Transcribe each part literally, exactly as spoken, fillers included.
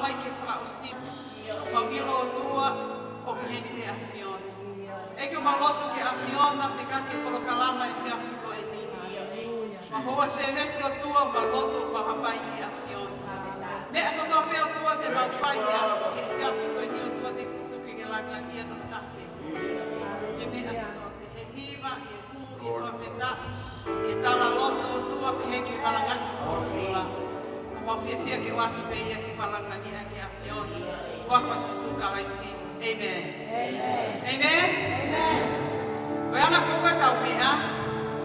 Mai ke fakaʻosi, mau ʻilo ʻOtua, ʻoku ʻi heni ʻa e ʻAfiona. ʻEiki, ʻoku mau lotu ki he ʻAfiona, pea ke polokalama ʻi he efiafi ko eni. Mau houa sēvesi ʻOtua, mau lotu, mau hapai ki he ʻAfiona. Meʻa kotoa pē ʻOtua te mau fai ʻi he efiafi ko eni ʻOtua te ke tuku ke langa ia no tape. He meʻa kotoa pē, he hiva, he ʻi he fakafetaʻi, ʻi he talaloto ʻOtua pehē ki he fakalanga ʻi he folofola. ʻOku mau fiefia ke ʻoatu pē ia ke fakalanga ʻi he ʻAfiona. ʻI he huafa ʻo Sīsū Kalaisi. ʻĒmeni. ʻĒmeni. Ko e anga foki ʻetau meʻa,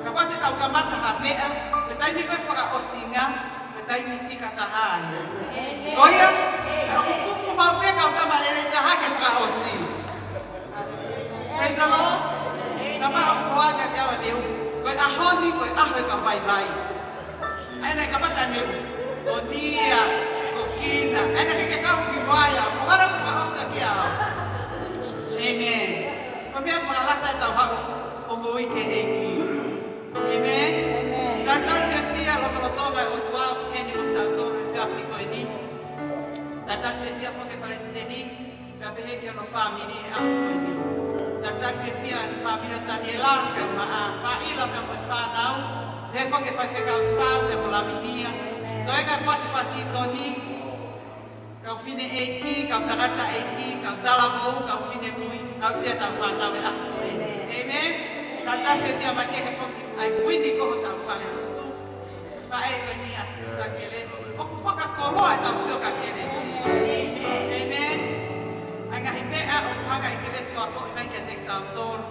kapau te tau kamata ha meʻa, ko e taimi ko e fakaʻosinga, ko e taimi ʻikai taha ai. Ko ia, ka kuku mau pē kau tama lelei taha ke fakaʻosi. Praise the Lord. Ka mau koa ka te awa neu. Ko e ʻaho ni, ko e ʻaho e kau vaivai. ʻA ia naʻe kamata neu. Ko Nia, ko Kina. ʻA ia naʻe ke kau ki vaia. Ko vana fakaʻosi ki au. ʻĒmeni. Ko e meʻa fakalata ʻetau haʻu ʻo moʻui ki he ʻEiki. ʻĒmeni. Talitali fiefia lotolotonga ʻo e ʻOtua, heni mo tautolu he efiafi ko eni. Talitali fiefia foki ki he palesiteni, pea pehē ki hono fāmili he ʻaho ko eni. Talitali fiefia ki he fāmili ʻo Taniela, kae ʻumaʻā Faila pea mo e fānau, pehē foki ki he faifekau Sau pea mo Lavinia. Toenga e poate fakatokoni, kau fineʻeiki, kau tangataʻeiki, kau talavou, kau finemui, aʻusia ʻetau fānau he ʻaho ko eni. ʻĒmeni. Talitali fiefia makehe foki ʻa e kuini ko hotau fale lotu. Faʻē ko eni ʻa Sister Kelesi. ʻOku fakakoloa ʻetau sio kia Kelesi. ʻĒmeni. ʻA e ngaahi meʻa ʻoku hanga ʻe Kelesi ʻo akoʻi mai kiate kitautolu.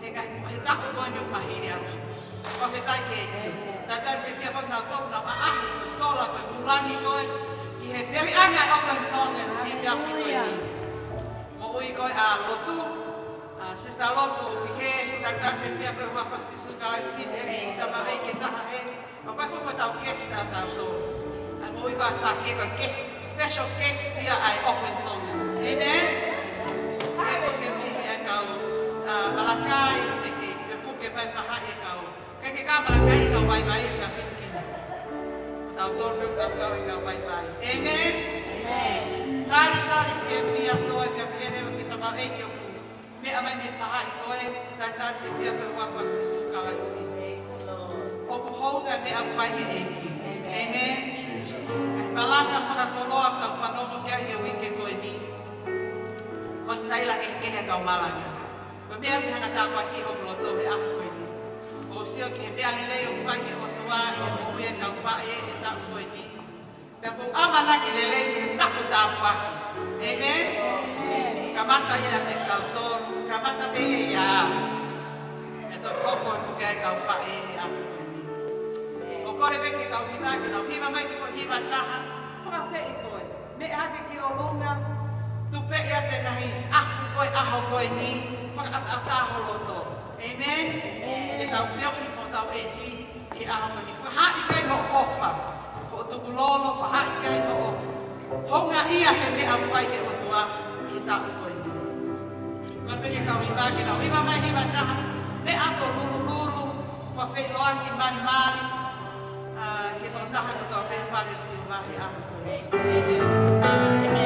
He ngaahi, he taʻu ko eni ʻoku maheni atu. Fakafetaʻi ki he ʻEiki. Talitali fiefia foki naʻa tau ʻaʻahi, ko e sola, ko e kulangi ko ē, ki he feriʻanga ʻo e Auckland Tongan, he efiafi ko eni. Moʻui ko ē ʻa Lotu, ʻa Sister Lotu, ʻi he talitali fiefia ko e huafa ʻo Sīsū Kalaisi, ʻEiki, ʻi he tamavei ke taha ē, ʻo pehē foki mo ʻetau guest ʻa tautolu. ʻA e moʻui ko ē ʻa Sake ko e guest, special guest ia ʻa e Auckland Tongan. ʻĒmeni. Pehē foki ki he moʻui ʻa e kau, ʻa, Malakai, ʻEiki, pea puke mai faʻahi e kau. Ke ke ka Malakai e kau vaivai e fafin kina. Tautolu pē ʻoku tau kau e kau vaivai. ʻĒmeni. Talitali fiefia koe, pea pehē leva ki he tamaioʻeiki ʻoku meʻa mai mei he faʻahi ko ē, talitali fiefia ko e huafa ʻo Sīsū Kalaisi. ʻOku hounga e meʻa ʻoku fai he ʻEiki. ʻĒmeni. ʻA e malanga fakakoloa ʻoku tau fanongo ki ai he uike ko eni. Ko e sitaila kehekehe ʻa e kau malanga. Ko e meʻa ʻoku hanga ʻo tāpuakiʻi hoku loto he ʻaho ko eni. ʻOku ou sio ki he meʻa lelei ʻoku fai he ʻOtua ʻi he moʻui ʻa e kau faʻē he taʻu ko eni. Pea ʻoku ou ʻamanaki lelei ki he taʻu tāpuaki. ʻĒmeni. Kamata ia ʻiate kitautolu, kamata pē ia ʻiate au. Pea toki hoko e foki ʻa e kau faʻē he ʻaho ko eni. ʻOku ou kole pē ki he kau hiva, ke nau hiva mai ki he foʻi hiva ʻe taha, fakaafeʻi koe. Meʻa hake ki ʻolunga, tupeʻi ʻa e ngaahi ʻafu ko e ʻaho ko eni, fakaʻataʻatā ho loto. ʻĒmeni? ʻĒmeni. Ke tau feohi mo hotau ʻEiki, ʻi he ʻaho ko eni. Fakahaaʻi ki ai hoʻo ʻofa, hoʻo tukulolo, fakahaaʻi ki ai hoʻo houngaʻia he meʻa ʻoku fai he ʻOtua, ʻi he taʻu ko eni. Kole pē ki he kau hiva, ke nau hiva mai hiva ʻe taha, meʻa ʻoku lulululu, fakafeʻiloaki malimali, ʻa, ki he tokotaha kotoa pē he fale ʻo Sihova he ʻaho ko eni. ʻĒmeni.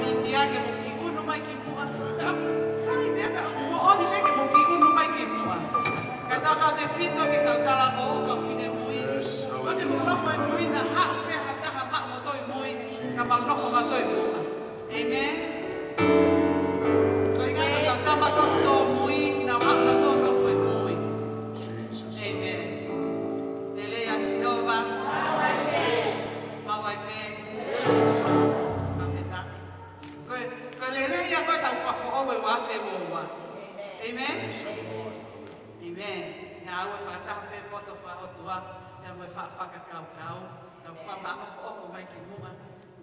Pītia ke mou kiʻi ʻunu mai ki muʻa. Ka sai meʻa ka moʻoni pē ke mou kiʻi ʻunu mai ki muʻa. Kae tautautefito ki he kau talavoʻou, kau finemui. Ko ʻete mou nofo ʻi mui naʻa haʻu pē ha taha maʻu mo toe mui. Ka mau nofo mau toe muʻa. ʻĒmeni. Ko e ʻuhinga ko e tama kotoa mui, naʻa haʻu naʻa toe nofo ʻi mui. ʻĒmeni. Lelei ʻa Sihova. Mau ai pē. Mau ai pē. Ko e, ko e lelei ia ko ē ʻetau fakafoʻou ʻo e uaafe uaua. ʻĒmeni? ʻĒmeni. Naʻa ʻoku fakataha pē poto fakaʻotua, ʻa e mo e fa-, fakakaukau, tau fakamaʻopoʻopo mai ki muʻa,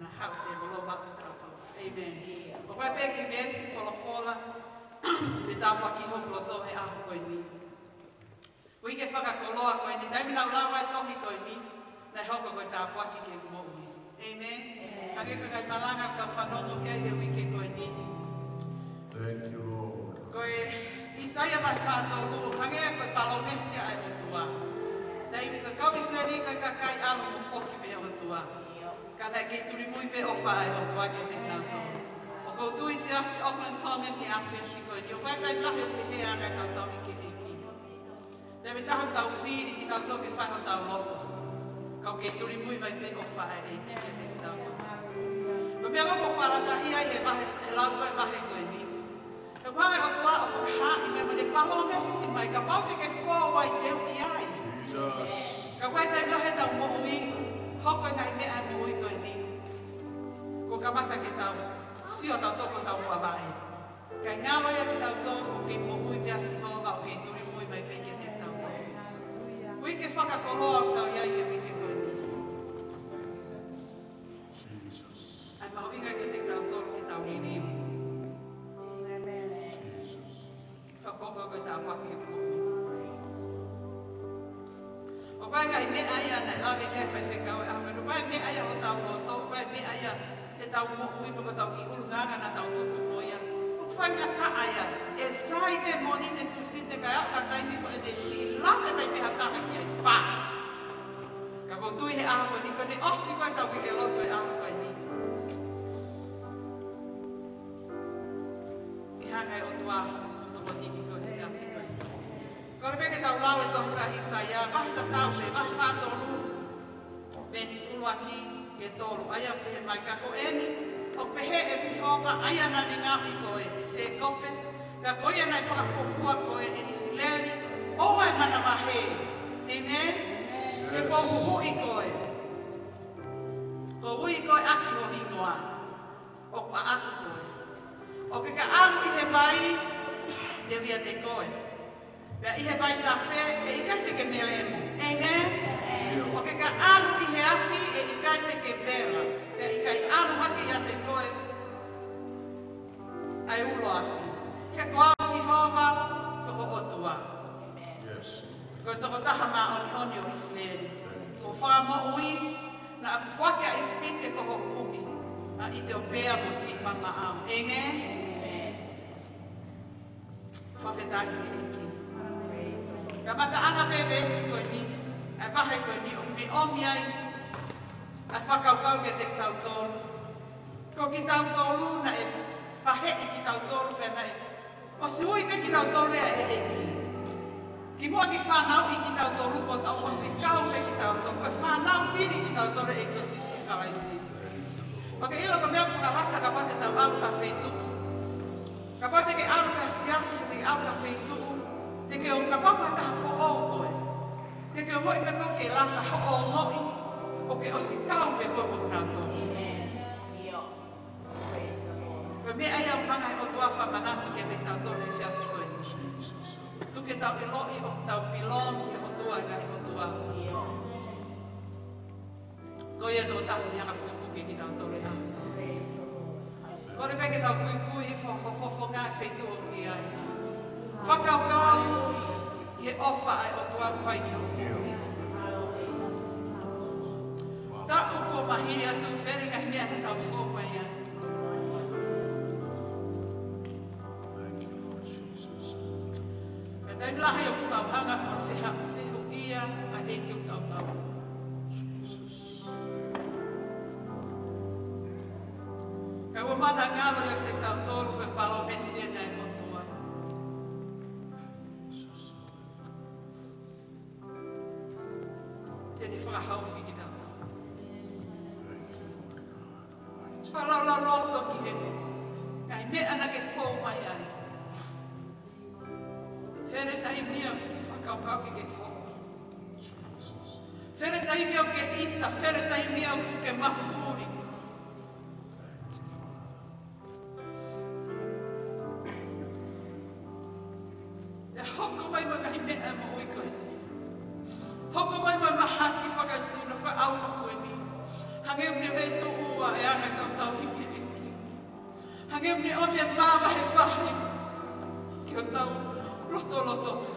naʻa haʻu pē mo e lōmaki ʻa e ʻOtua. ʻĒmeni. ʻOku ʻi ai pē kiʻi veesi folofola, ke tāpuakiʻi hoku loto he ʻaho ko eni. Uike fakakoloa ko eni, taimi naʻa ku lau ai e tohi ko eni, naʻe hoko ko e tāpuaki ki heʻeku moʻui. ʻĒmeni. Hangē ko e ngaahi malanga ʻoku tau fanongo ki ai he uike ko eni. Thank you, Lord. Ko e ʻAisea vahe fā tolu, hangē ko e palōmesi ʻa e ʻOtua. Taimi ko e kau ʻIsileli ko e kakai ʻalu mo foki mei he ʻOtua. Ka naʻe kei tulimui pē ʻofa ʻa e ʻOtua kiate kinautolu. ʻOku ou tui Siasi ʻAokalani Tonga ki he ʻAfiona ko eni, ʻoku ʻi ai e taimi lahi ʻoku pehē ʻa e ngaahi tautau ʻi he ʻEiki. Taimi ʻe taha ʻoku tau fili kitautolu ke fai hotau loto. Ka ʻoku kei tulimui mai pē ʻofa ʻa e ʻEiki kiate kitautolu. Ko e meʻa ʻoku ou fakalataʻi ai he vahe, he lau ko e vahe ko eni. He ʻoku hanga ʻe he ʻOtua ʻo fakahaaʻi meʻa mo ne palōmesi mai kapau te ke fou ai te u ʻi ai. Jesus. Kapau ʻe taimi lahi ʻetau moʻui, hoko e ngaahi meʻa he moʻui ko eni. Kuo kamata ke tau sio tautolu ko hotau muʻa vaʻe. Kae ngalo ia kiate kitautolu ʻoku kei moʻui pē ʻa Sihova ʻoku kei tulimui mai pē kiate kitautolu. Uike fakakoloa ʻoku tau ʻi ai he uike ko eni. Jesus. ʻA e mahuʻinga kiate kitautolu ke tau liliu. Jesus. Ka ko e, ko e tāpuaki ʻoku. ʻOku ʻi ai e ngaahi meʻa ia naʻe lave ki ai e faifekau he ʻaho ko eni. ʻOku ʻi ai e meʻa ia hotau loto, ʻoku ʻi ai e meʻa ia heʻetau moʻui pe ko hotau kiʻi ʻulungaanga naʻa tau tupu mo ia. ʻOku faingataʻa ia, ʻe sai pē moʻoni ʻete tūsite kae aʻu ki he taimi ko ē te ke lave mai pē ha taha ki ai pā. Ka ʻoku ou tui he ʻaho ko eni, ko ʻene ʻosi ko ē ʻetau uike lotu he ʻaho ko eni, ʻe hanga ʻe he ʻOtua ʻo tokoniʻi koe he ʻaho ko eni. Kole pē ke tau lau e tohi ʻa ʻAisea, vahe tatau pē, vahe fā tolu, veesi ʻuluaki ki he tolu, ʻa ia ʻoku pehē mai: Ka ko eni, ʻoku pehē ʻe Sihova, ʻa ia naʻa ne ngaohi koe, ʻe Sēkope, pea ko ia naʻe fakafuofua koe, ʻe ʻIsileli, ʻoua ʻe manavahē. ʻĒmeni? He kuo u huhuʻi koe. Kuo u ui koe ʻaki ho hingoa. ʻOku ʻaʻaku koe. ʻOkú ke ʻalu ʻi he vai, te u ʻiate koe. Pea ʻi he vaitafe, ʻe ʻikai te ke melemo. ʻĒmeni? ʻIo. ʻOkú ke ʻalu ʻi he afi, ʻe ʻikai te ke vela. Pea ʻe ʻikai ʻalu hake ʻiate koe ʻa e ulo afi. He ko au Sihova, ko ho ʻOtua. Yes. Ko e Tokotaha Māʻoniʻoni ʻo ʻIsileli. Ko ho Fakamoʻui, naʻá ku foaki ʻa ʻIsipite ko ho kumi, ʻa ʻItiopea mo Sipa maʻau. ʻĒmeni? Fakafetaʻi ki he ʻEiki. Kamataʻanga pē veesi ko eni, ʻa e vahe ko eni, ʻoku ne ʻomi ai ʻa e fakakaukau kiate kitautolu. Ko kitautolu naʻe paheʻi kitautolu pea naʻe ʻosi ui pē kitautolu ʻe he ʻEiki. Kimuʻa ke fanauʻi kitautolu, kuo tau ʻosi kau pē kitautolu, ko e fānau fili kitautolu ʻe he ʻEiki ko Sīsū Kalaisi. Pea ke ʻilo ko e meʻa fakalata kapau te tau ʻalu ki ha feituʻu. Kapau te ke ʻalu ki ha siasi, te ke ʻalu ki ha feituʻu, te ke ongoʻi kapau ko ha taha foʻou koe. Te ke ongoʻi pē koe ke laka hoʻo ongoʻi, ʻokú ke ʻosi kau pē koe mo kinautolu. Ko e meʻa ia ʻoku hanga ʻe he ʻOtua ʻo fakamanatu kiate kitautolu he efiafi ko eni. Tuku ke tau ʻiloʻi ʻoku tau belong ki he ʻOtua ʻo e ngaahi ʻotua. Ko ia ʻoku tau hanga ʻo pukepuke kitautolu ʻa. Kole pē ke tau kuikui ʻi he fofonga ʻo e feituʻu ʻoku ʻi ai. Fakakaukau ki he ʻofa ʻa e ʻOtua ʻoku fai ki ho moʻui. Taʻu kuo mā hili atu, fele ngaahi meʻa naʻa tau fou mai ai. Thank you, Lord Jesus. Ka taimi lahi ʻoku tau hanga ʻo feha-, fehuʻia ʻa e ʻEiki ʻoku tau tau. Jesus. Ka ʻoua naʻa ʻAlo ia kiate kitautolu ko e palōmesi ena ʻa e ʻOtua. Te ne fakahaofi kitautolu. Fakalaulauloto ki he ngaahi meʻa naʻa ke fou mai ai. Fele taimi ia ʻoku ke fakakaukau ke ke fou. Fele taimi ia ʻoku ke ʻita, fele taimi ia ʻoku ke mafuli. ʻE hoko mai mo e ngaahi meʻa ʻo e moʻui ko eni. Hoko mai mo e mahaki fakaesino fakaʻaho ko eni. Hangē ʻoku ne meʻa tuʻu ʻa e anga ʻetau tauhi ki he ʻEiki. Hangē ʻoku ne ʻomi e māvahevahe ki hotau lotolotonga.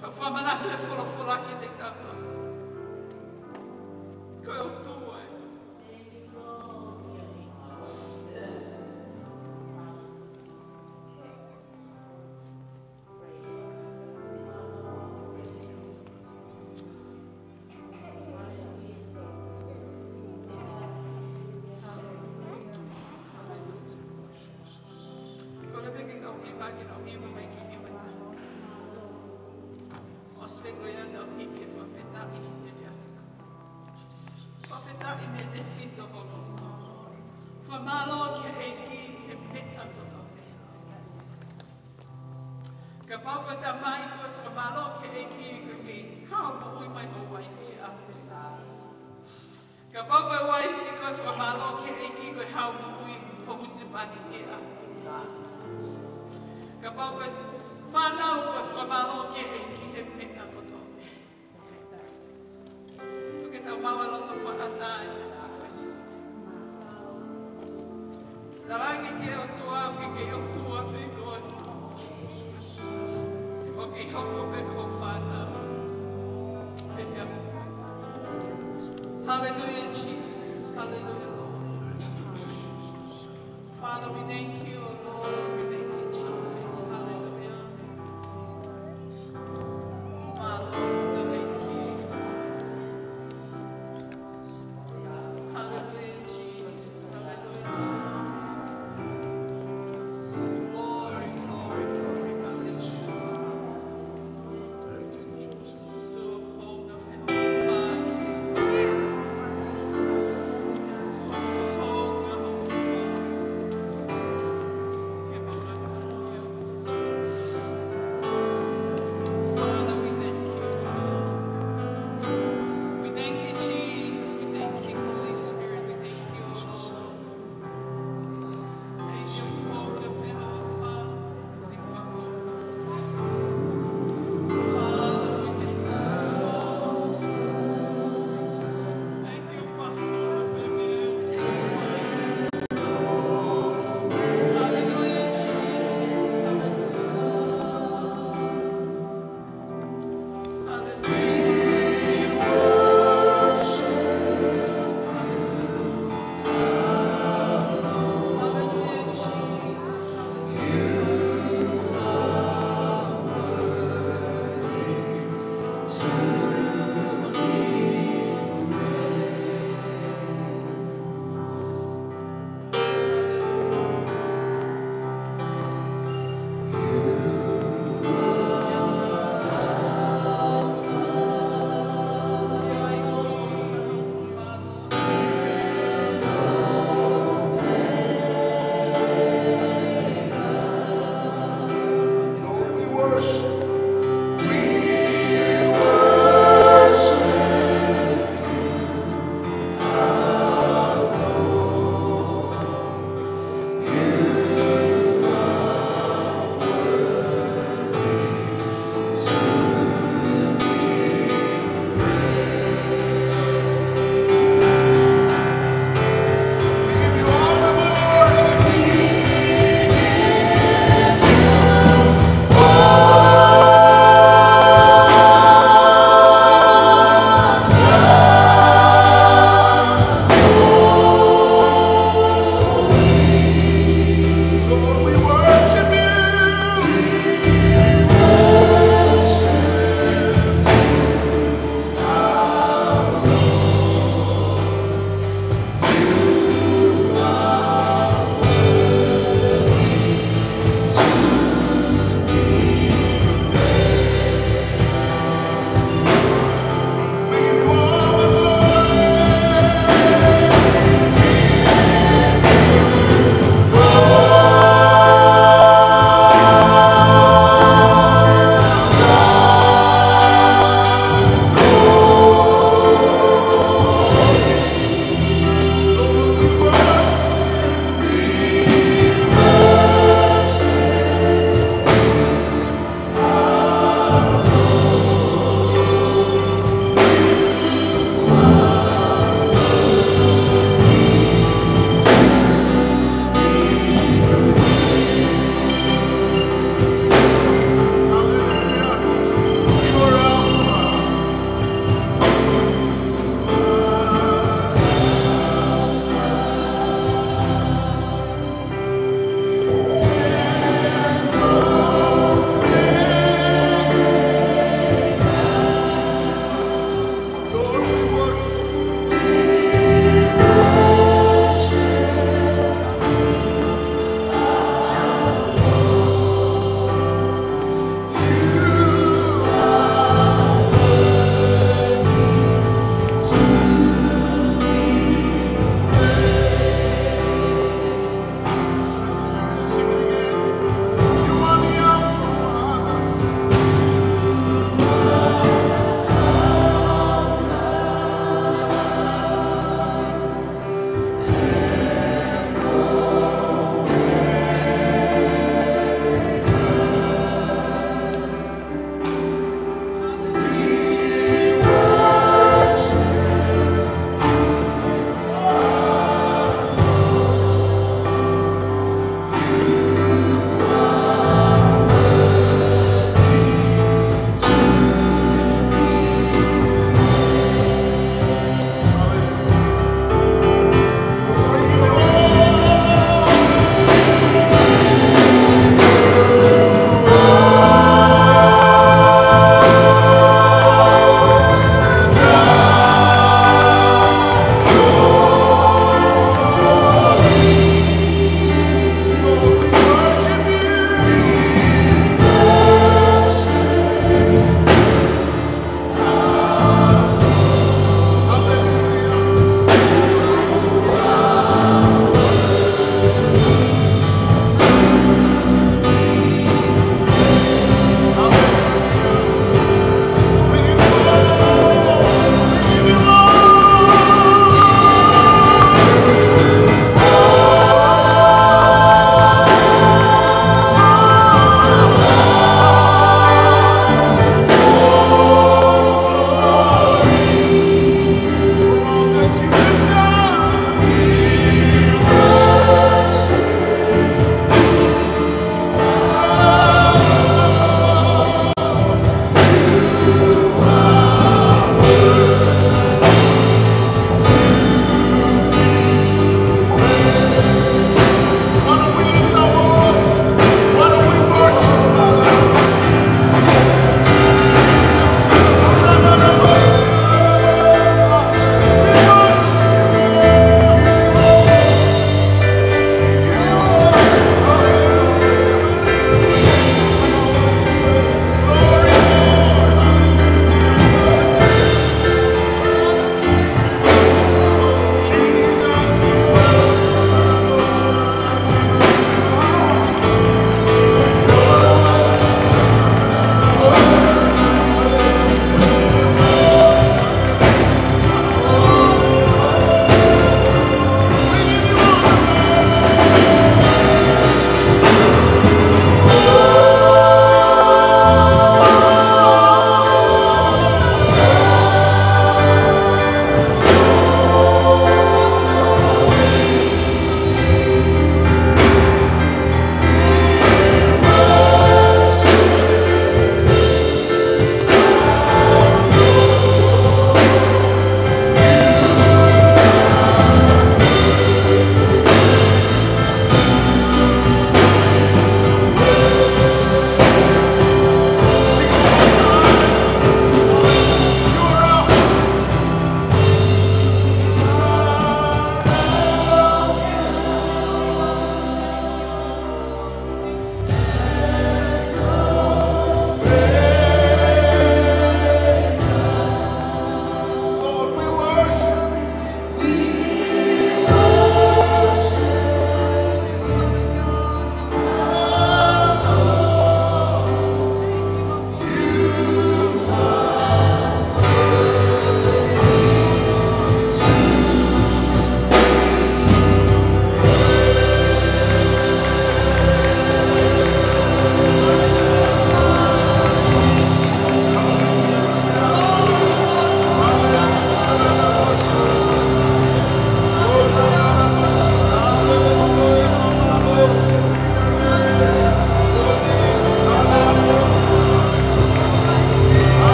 Ka fakamanatu e folofola kiate kitautolu. Ko e ʻOtua ē. Kole pē ke kau hiva, ke kau hiva mai ki hiva. ʻOsi pē ko ia kau hiva ke fakafetaʻi he efiafi ko eni. Fakafetaʻi mei he tefito ʻo e ʻOtua. Fakamālō ki he ʻEiki he meʻa kotoa pē. Kapau ko e tamai, ko e fakamālō ki he ʻEiki ko e kei hao moʻui mai ho uaifi ʻaupito. Kapau ko e uaifi, ko e fakamālō ki he ʻEiki ko e hao moʻui ho husepāniti ʻaupito. Kapau ko e fānau, ko e fakamālō ki he ʻEiki he meʻa kotoa pē. Ke tau maʻu ʻa e loto fakataha. Talaange ki he ʻOtua, ke ke ʻOtua pē koe. ʻOku ke hoko pē ko e fānau. Hallelujah, Jesus. Hallelujah, Lord. Father, we thank you, oh Lord. We thank you, Jesus. Hallelujah. Father, we thank you. Hallelujah, Jesus. Hallelujah. Glory, glory, glory. Hallelujah.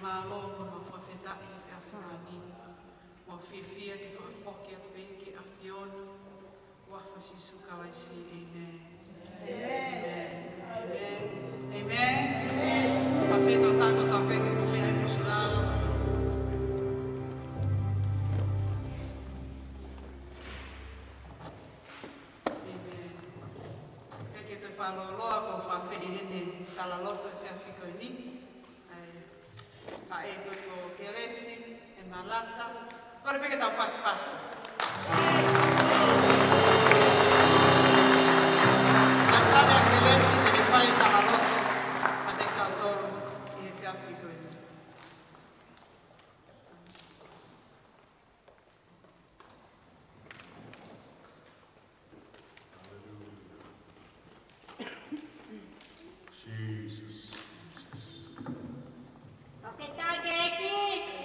Mālō mo e fakafetaʻi he efiafi ni. Mo e fiefia ke fakafoki atu pē ki he ʻAfiona. Huafa ʻo Sīsū Kalaisi, ʻēmeni. ʻĒmeni. ʻĒmeni. ʻĒmeni. Fakafetaʻi atu pē ki he ʻEiki. ʻĒmeni. Kae ke toe fakalōloa ko e fakafeʻiloaki ʻene talaloto he efiafi ko eni. ʻA e faʻē ko ē ko Kelesi, ʻe Malata. Kole pē ke tau pasipasi. Malata ʻa Kelesi, ke ne fai e talaloto maʻatautolu ʻi he efiafi ko eni. Hallelujah. Jesus, Jesus. Fakafetaʻi ki he ʻEiki.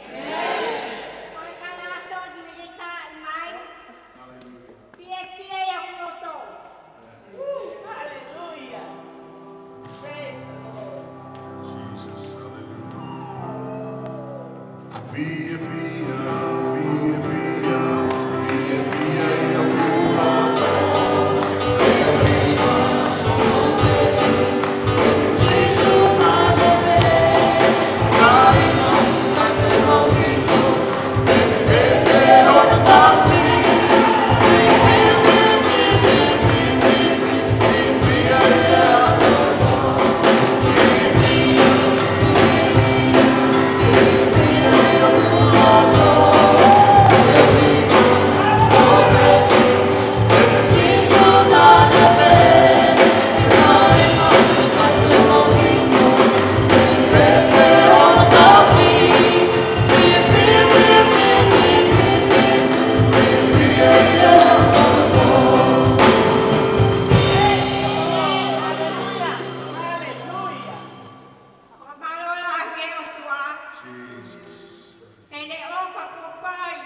Ko e kalato ni me ke taʻi mai. Hallelujah. Fiefia ʻi hoku loto. Woo, hallelujah. Praise the Lord. Jesus, hallelujah. Fiefia, fiefia, fiefia ʻi hoku loto. Hallelujah. Fakamālō lahi ki he ʻOtua. Jesus. He ʻofa kuo fai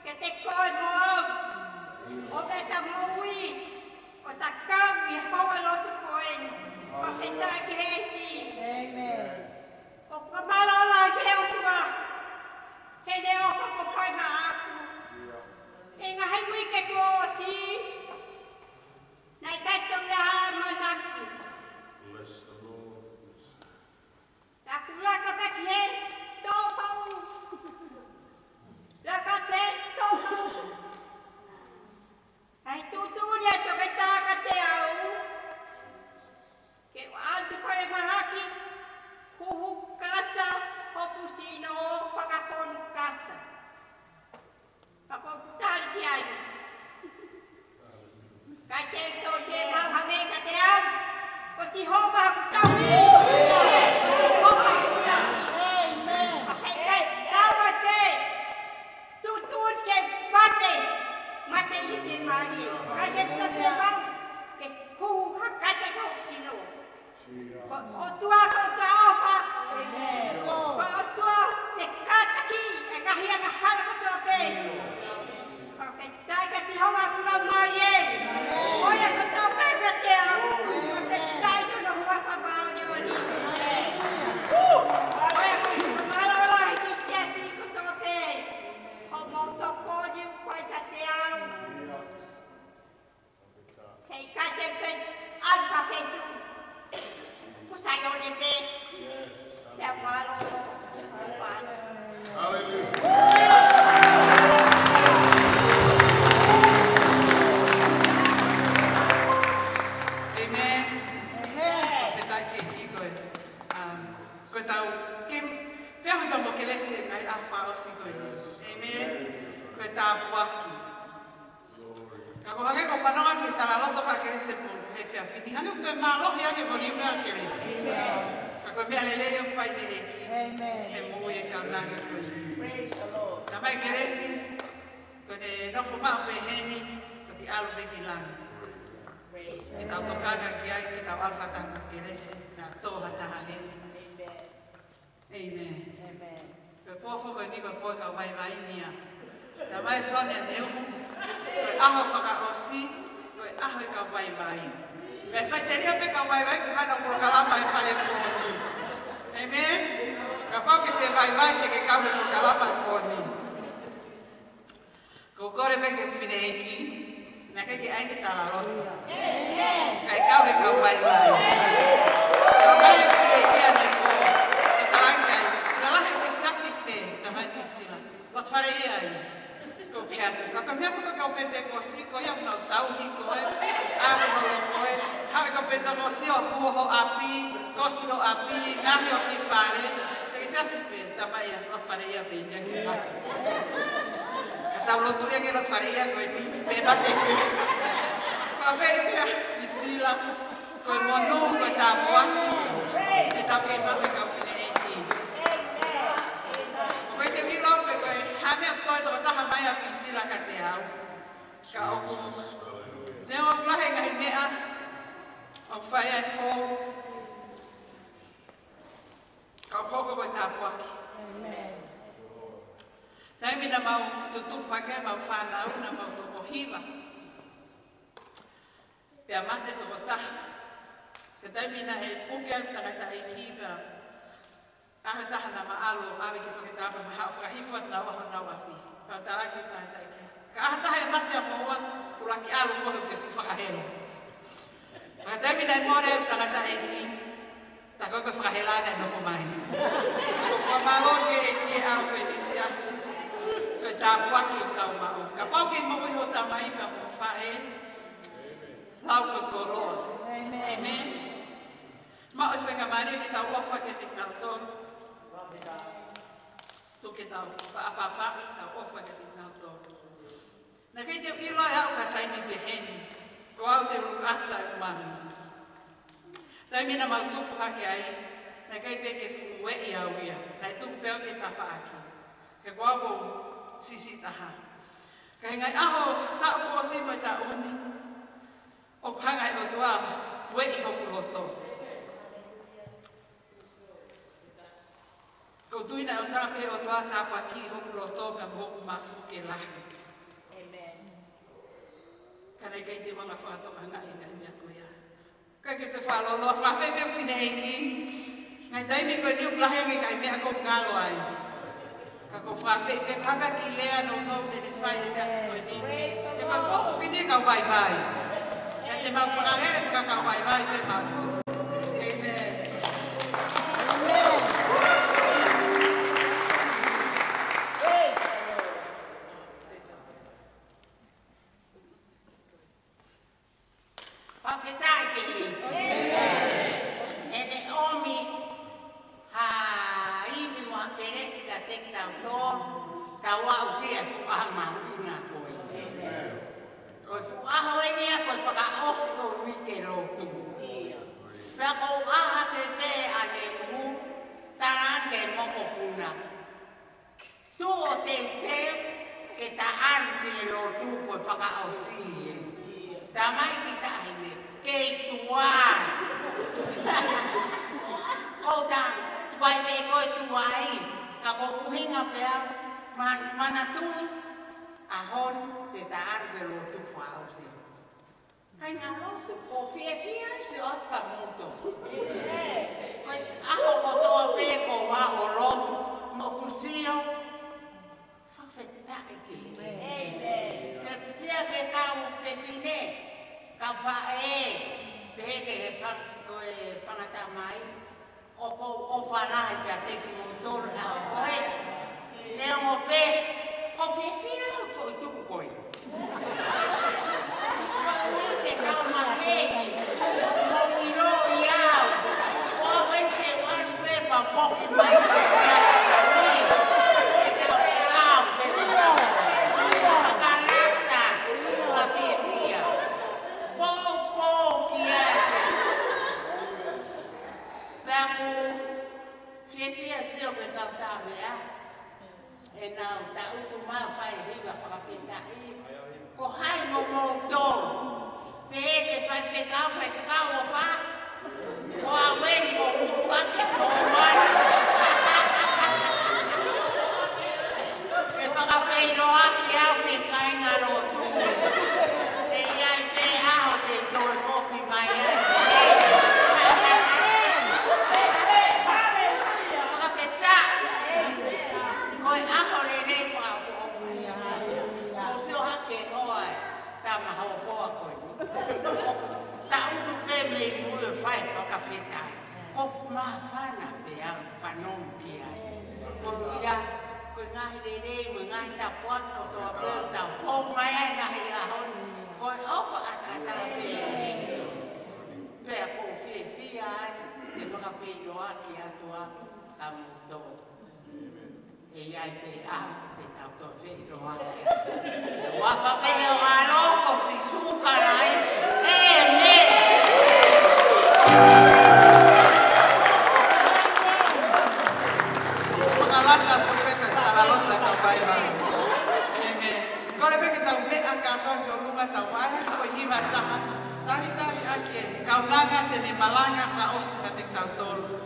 kiate koe mo au. ʻO pehē ʻeta moʻui, ʻo ʻeta kau ʻi he houa lotu ko eni. Fakafetaʻi ki he ʻEiki. ʻĒmeni. ʻOku ou fakamālō lahi ki he ʻOtua. He ʻofa kuo fai maʻaku. ʻI he ngaahi uike kuo ʻosi, naʻe ʻikai toe ʻi ai ha ʻamanaki. Bless the Lord. Naʻa ku laka pē ki he tōpau. Laka ki he tōpau. Kae tuʻutuʻuni ʻa e toketā kiate au ke u ʻalu ki falemahaki, huhu kasa hoku sino, fakafonu kasa. Pea ko u tali ki ai. Kae teʻeki toe ʻi ai ha meʻa kiate au. Ko Sihova hoku tauhi. Ko Sihova hoku tauhi. ʻĒmeni. Pea heʻikai te u mate. Tuʻutuʻuni ke mate, mate ʻi he mali. Kae ke mate mau, ke huhu ha kasa ki hoku sino. Ko e ʻOtua, ko e ʻOtua ʻofa. ʻĒmeni. Ko e ʻOtua te kātaki e ngaahi angahala kotoa pē. Fakafetaʻi kia Sihova hoku laumālie. Ko ia kotoa pē meiate au. Fakafetaʻi ki hono huafa māʻoniʻoni. Ko ia ko e mālōlō ʻi he siasi kotoa pē. Hoʻomou tokoni ʻoku fai kiate au. Heʻikai te u fai ʻalu ki ha feituʻu. Ko Saione pē. Pea mālōlō. Hallelujah. ʻĒmeni. ʻĒmeni. Fakafetaʻi ki he ʻEiki ko e, um, ko ʻetau ke, pea hoi ka mo Kelesi ʻi he ngaahi ʻaho fakaʻosi ko eni. ʻĒmeni. Ko e tāpuaki. Ka ko e hangē ko e fanongo ki he talaloto ʻa Kelesi mo e efiafi ni, hangē ʻoku toe mālohi ange e voliume ʻa Kelesi. Ka ko e meʻa lelei ʻoku fai ʻe he ʻEiki. ʻĒmeni. He moʻui ʻa e kaunanga ko eni. Praise the Lord. Naʻe mai Kelesi, ko ʻene nofo maʻu pē heni, toki ʻalu pē ki langi. Praise the Lord. Ke tau tokanga ki ai, ke tau ʻalu fakataha mo Kelesi, naʻa tō ha taha heni. ʻĒmeni. ʻĒmeni. ʻĒmeni. Ko e pō foki ko eni ko e pō ʻo e kau vaivai ni ia. Naʻe mai Sonia Neu, ko e ʻaho fakaʻosi, ko e ʻaho ʻo e kau vaivai. Pea faʻiteliha pē kau vaivai, ko e hā ʻenau polokalama he fale ko eni. ʻĒmeni. Ka Kapau ʻoku ke fie vaivai, te ke kau he polokalama ʻo e pō ni. Ko e kole pē ki he fineʻeiki, naʻe ʻikai ke ʻai ke tala lotu. Kae kau he kau vaivai. Kau mai e fineʻeiki ʻanepō. Ko e talaange ai, sila lahi ʻo e siasi fē, tamai Pisila. Loto fale ia ai. Ko e pehē atu, ka ko e meʻa ko e kau Penitekosi, ko ia ʻoku nau tauhi koe, ʻave holo koe, haʻu e kau Penitekosi ʻo hū ho ʻapi, kosi ho ʻapi, ngaohi ho kiʻi fale, te ke siasi pē, tamai ia, loto fale ia pē ia ke mate. Ka tau lotu ia ke loto fale ia ko eni, pe mate. Ko e pehē ia, Pisila. Ko e monū, ko e tāpuaki, ke tau kei maʻu e kau fineʻeiki. ʻOku ʻikai te u ʻilo pe ko e hā e meʻa ʻoku toe tokotaha mai ʻa Pisila kiate au. Ka ʻoku, neongo ʻoku lahi e ngaahi meʻa ʻoku fai ai e fou, ka ʻoku hoko ko e tāpuaki. Taimi naʻa mau tutupu hake ai ʻemau fānau, naʻa mau toko hiva. Pea mate e tokotaha. Ko e taimi naʻe puke ai e tangataʻeiki pea, ʻaho ʻe taha naʻa ma ʻalu ʻo ʻave ki he toketā pea ma haʻu ʻo fakahifo atu ʻa honau ʻapi. Pea u talaange ki he tangataʻeiki, ka ʻaho ʻe taha ʻe mate ʻa moua, ʻuluaki ʻalu koe ʻo ke fuʻu fakahela. Pea ko e taimi naʻe mole ai e tangataʻeiki, tā ko e fakahela naʻe nofo mai. Ko e fakamālō ki he ʻEiki ʻi he ʻaho ko eni, siasi. Ko e tāpuaki ʻoku tau maʻu. Kapau ʻoku ke moʻui ho tamai pea mo e faʻē, lau ko e koloa. ʻĒmeni. Maʻu e faingamālie ke tau ʻofa kiate kinautolu. Tuku ke tau faʻa pāpaʻi, tau ʻofa kiate kinautolu. Naʻe ʻikai te u ʻilo ʻe au ki ha taimi pehē ni, ko au te u look after ʻeku mami. Taimi naʻa mau tupu hake ai, naʻe ʻikai pē ke fuʻu ueʻi au ia, naʻe tuku pē au ki he tafaʻaki. He ko au ʻoku ou siʻisiʻi taha. Ka ʻi he ngaahi ʻaho, taʻu kuo ʻosi mo e taʻu ni, ʻoku hanga ʻe he ʻOtua ʻo ueʻi hoku loto. ʻOku ou tui naʻe ʻosi pē ʻe he ʻOtua ʻo tāpuakiʻi hoku loto pea mo hoku mafu ke lahi. ʻĒmeni. Ka naʻe ʻikai te u hanga ʻo fakatokangaʻi e ngaahi meʻa ko ia. Ka ke te fakalōloa, fakaafeʻi pē ʻeku fineʻeiki. Ngaahi taimi ko eni ʻoku lahi ange e ngaahi meʻa ʻoku ou ngalo ai. Ka ʻoku ou fakaafeʻi pē, ka ʻi ai ha kiʻi lea nounou te ne fai he efiafi ko eni. He ko e pō foki ni ʻo e kau vaivai. Ka te mau fakalele fakakau vaivai pē mautolu. ʻĒmeni. Fakafetaʻi ki he ʻEiki. ʻEne ʻomi ha ivi mo ha kelesi kiate kitautolu, tau aʻusia e fuʻu ʻaho mahuʻinga ko eni. Ko e fuʻu ʻaho eni ia ko e fakaʻosi ʻo e uike lotu. Pea ko u ʻā hake pē ʻanenai, talaange ki he mokopuna, tuʻu ʻo teuteu ke ta ʻalu ki he lotu, ko e fakaʻosi ē. Talamai ki he taʻahine, kei tuai. ʻOu ta, tuai pē ko e tuai. Ka ko e ʻuhinga pē ia, ma-, manatuʻi, ʻaho ni te ta ʻalu ki he lotu fakaʻosi. Kāinga lotu, ʻoku ou fiefia ai siʻoku moto. Ko e ʻaho kotoa pē ʻoku ou ʻalu ʻo lotu, mo ʻeku sio, fakafetaʻi ki he ʻEiki. Ke kitia ke kau fefine, kau faʻē, pehē ki he fang-, ko e fanga tamai, ʻoku ou ʻofa lahi kiate kimoutolu he ʻaho ko eni. Neongo pē, ʻoku ou fiefia au he foʻi tuku ko ē. Ko e ʻuhi ke kau maheni, mou ʻiloʻi au. ʻOku ou ʻalu pē pea foki mai ke sia. Ke kau ʻalu pē. Fakalata, ka fiefia. Poupou ki ai. Pea ʻoku ou fiefia sio ki he kau taumeʻa. ʻEnau taʻutu mai ʻo fai e hiva fakafetaʻi. Ko hai mo moutolu. Pehē ki he faifekau, faifekau ʻofa. Ko au eni ʻoku tuʻu hake ko au. Ke fakafeʻiloaki au ki he kāinga lotu. ʻE ʻi ai pē ʻaho te u toe foki mai ai. Fakafetaʻi ʻAho lelei fakaʻofoʻofa. Mou sio hake ʻoe, tama hopoa ko eni. Taʻutu pē mei mui ʻo fai fakafetaʻi. ʻOku māfana pē au fanongo ki ai. Ko ia, ko e ngaahi lelei, mo e ngaahi tāpuaki kotoa pē ʻoku tau fou mai ai he ngaahi ʻaho ni. Ko e ʻofa ʻataʻatā pē. Pea ʻoku ou fiefia ai, ʻe fakafeʻiloaki atu au, ka mou tō. ʻE ʻi ai pē ʻaho te tau toe feʻiloaki. Huafa pē ʻo e ʻAlo ko Sīsū Kalaisi. ʻĒmeni. Fakalata atu pē ka talaloto e kau vaivai. ʻĒmeni. Kole pē ke tau meʻa kātoa ki ʻolunga, tau vahe ko e hiva taha. Talitali ʻaki e kaunanga te ne malanga fakaʻosi maʻatautolu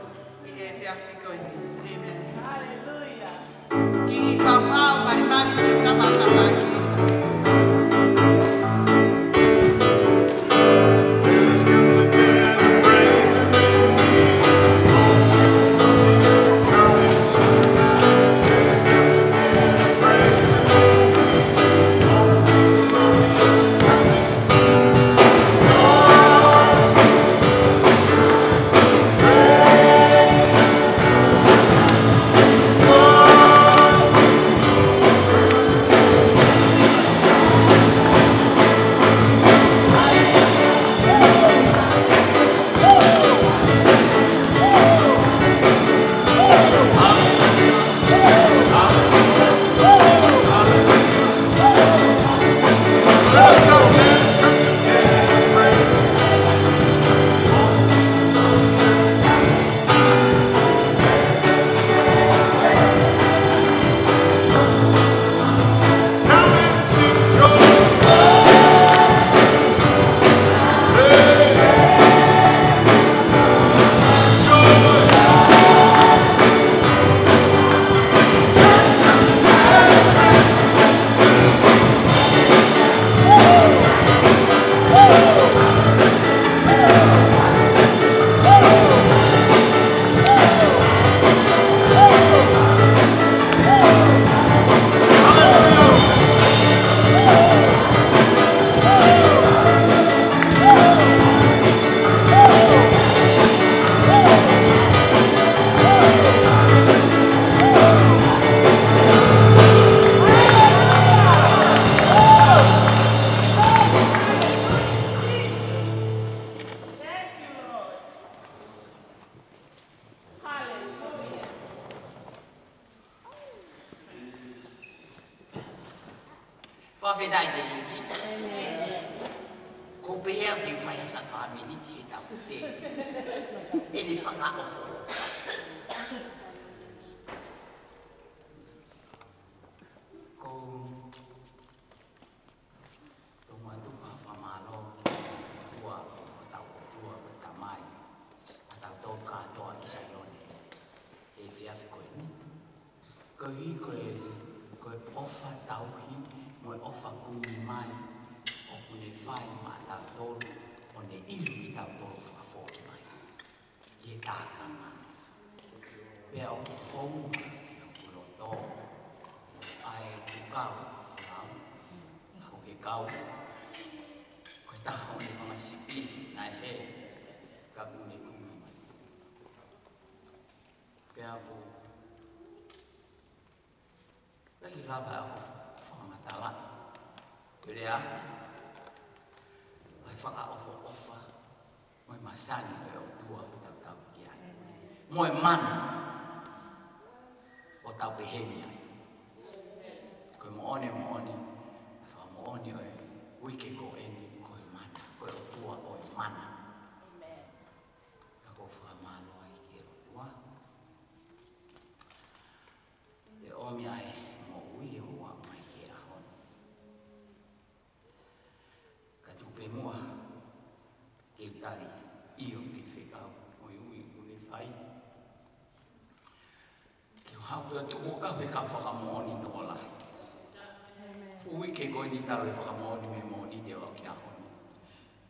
ʻi he efiafi ko eni. ʻĒmeni. Haleluia. Kiʻi fafau malimali ki he tama tafaʻaki. Let us come together, praise the Lord. Let us come together, praise the Lord. Fakafetaʻi ki he ʻEiki. Ko e pehē ʻoku fai ha sākalamēniti he taʻu te. ʻEne fakaʻofoʻofa. Ko Toma tuka fakamālō ki he ʻOtua, ko hotau ʻOtua, ko e Tamai ʻatautolu kātoa ʻi Saione he efiafi ko eni. Koeʻuhi ko e, ko e ʻofa tauhi mo e ʻofa kumi mai ʻoku ne fai maʻatautolu, ʻo ne ʻilo kitautolu fakafoki mai ki he tākanga. Pea ʻoku hounga ki hoku loto ʻa e kukau, kau, ʻa hoku kau, ko e taha ʻo e fanga sipi naʻe hē, ka kuo ne kumi mai. Pea ʻoku ʻikai ke lava ʻo fakamatala, pea lea ʻa e fakaʻofoʻofa mo e masani ʻo e ʻOtua ʻoku tau tauhi ki ai. Mo e mana ʻoku tau pehē ni ai. Ko e moʻoni, moʻoni, ʻa e fakamoʻoni ʻo e uike ko eni, ko e mana, ko e ʻOtua ʻo e mana. Ka ʻoku ou fakamālō ai ki he ʻOtua. ʻE ʻomi ʻa e moʻui ʻo aʻu mai ki he ʻaho ni. Ka tuku pē muʻa ke u tali ʻio ki he fekau mo e ui kuo ne fai, ke u haʻu pē ʻo tuʻu ʻo kau he kau fakamoʻoni tokolahi. Fuʻu uike ko eni talu e fakamoʻoni mei he Mōnite ʻo aʻu ki he ʻaho ni.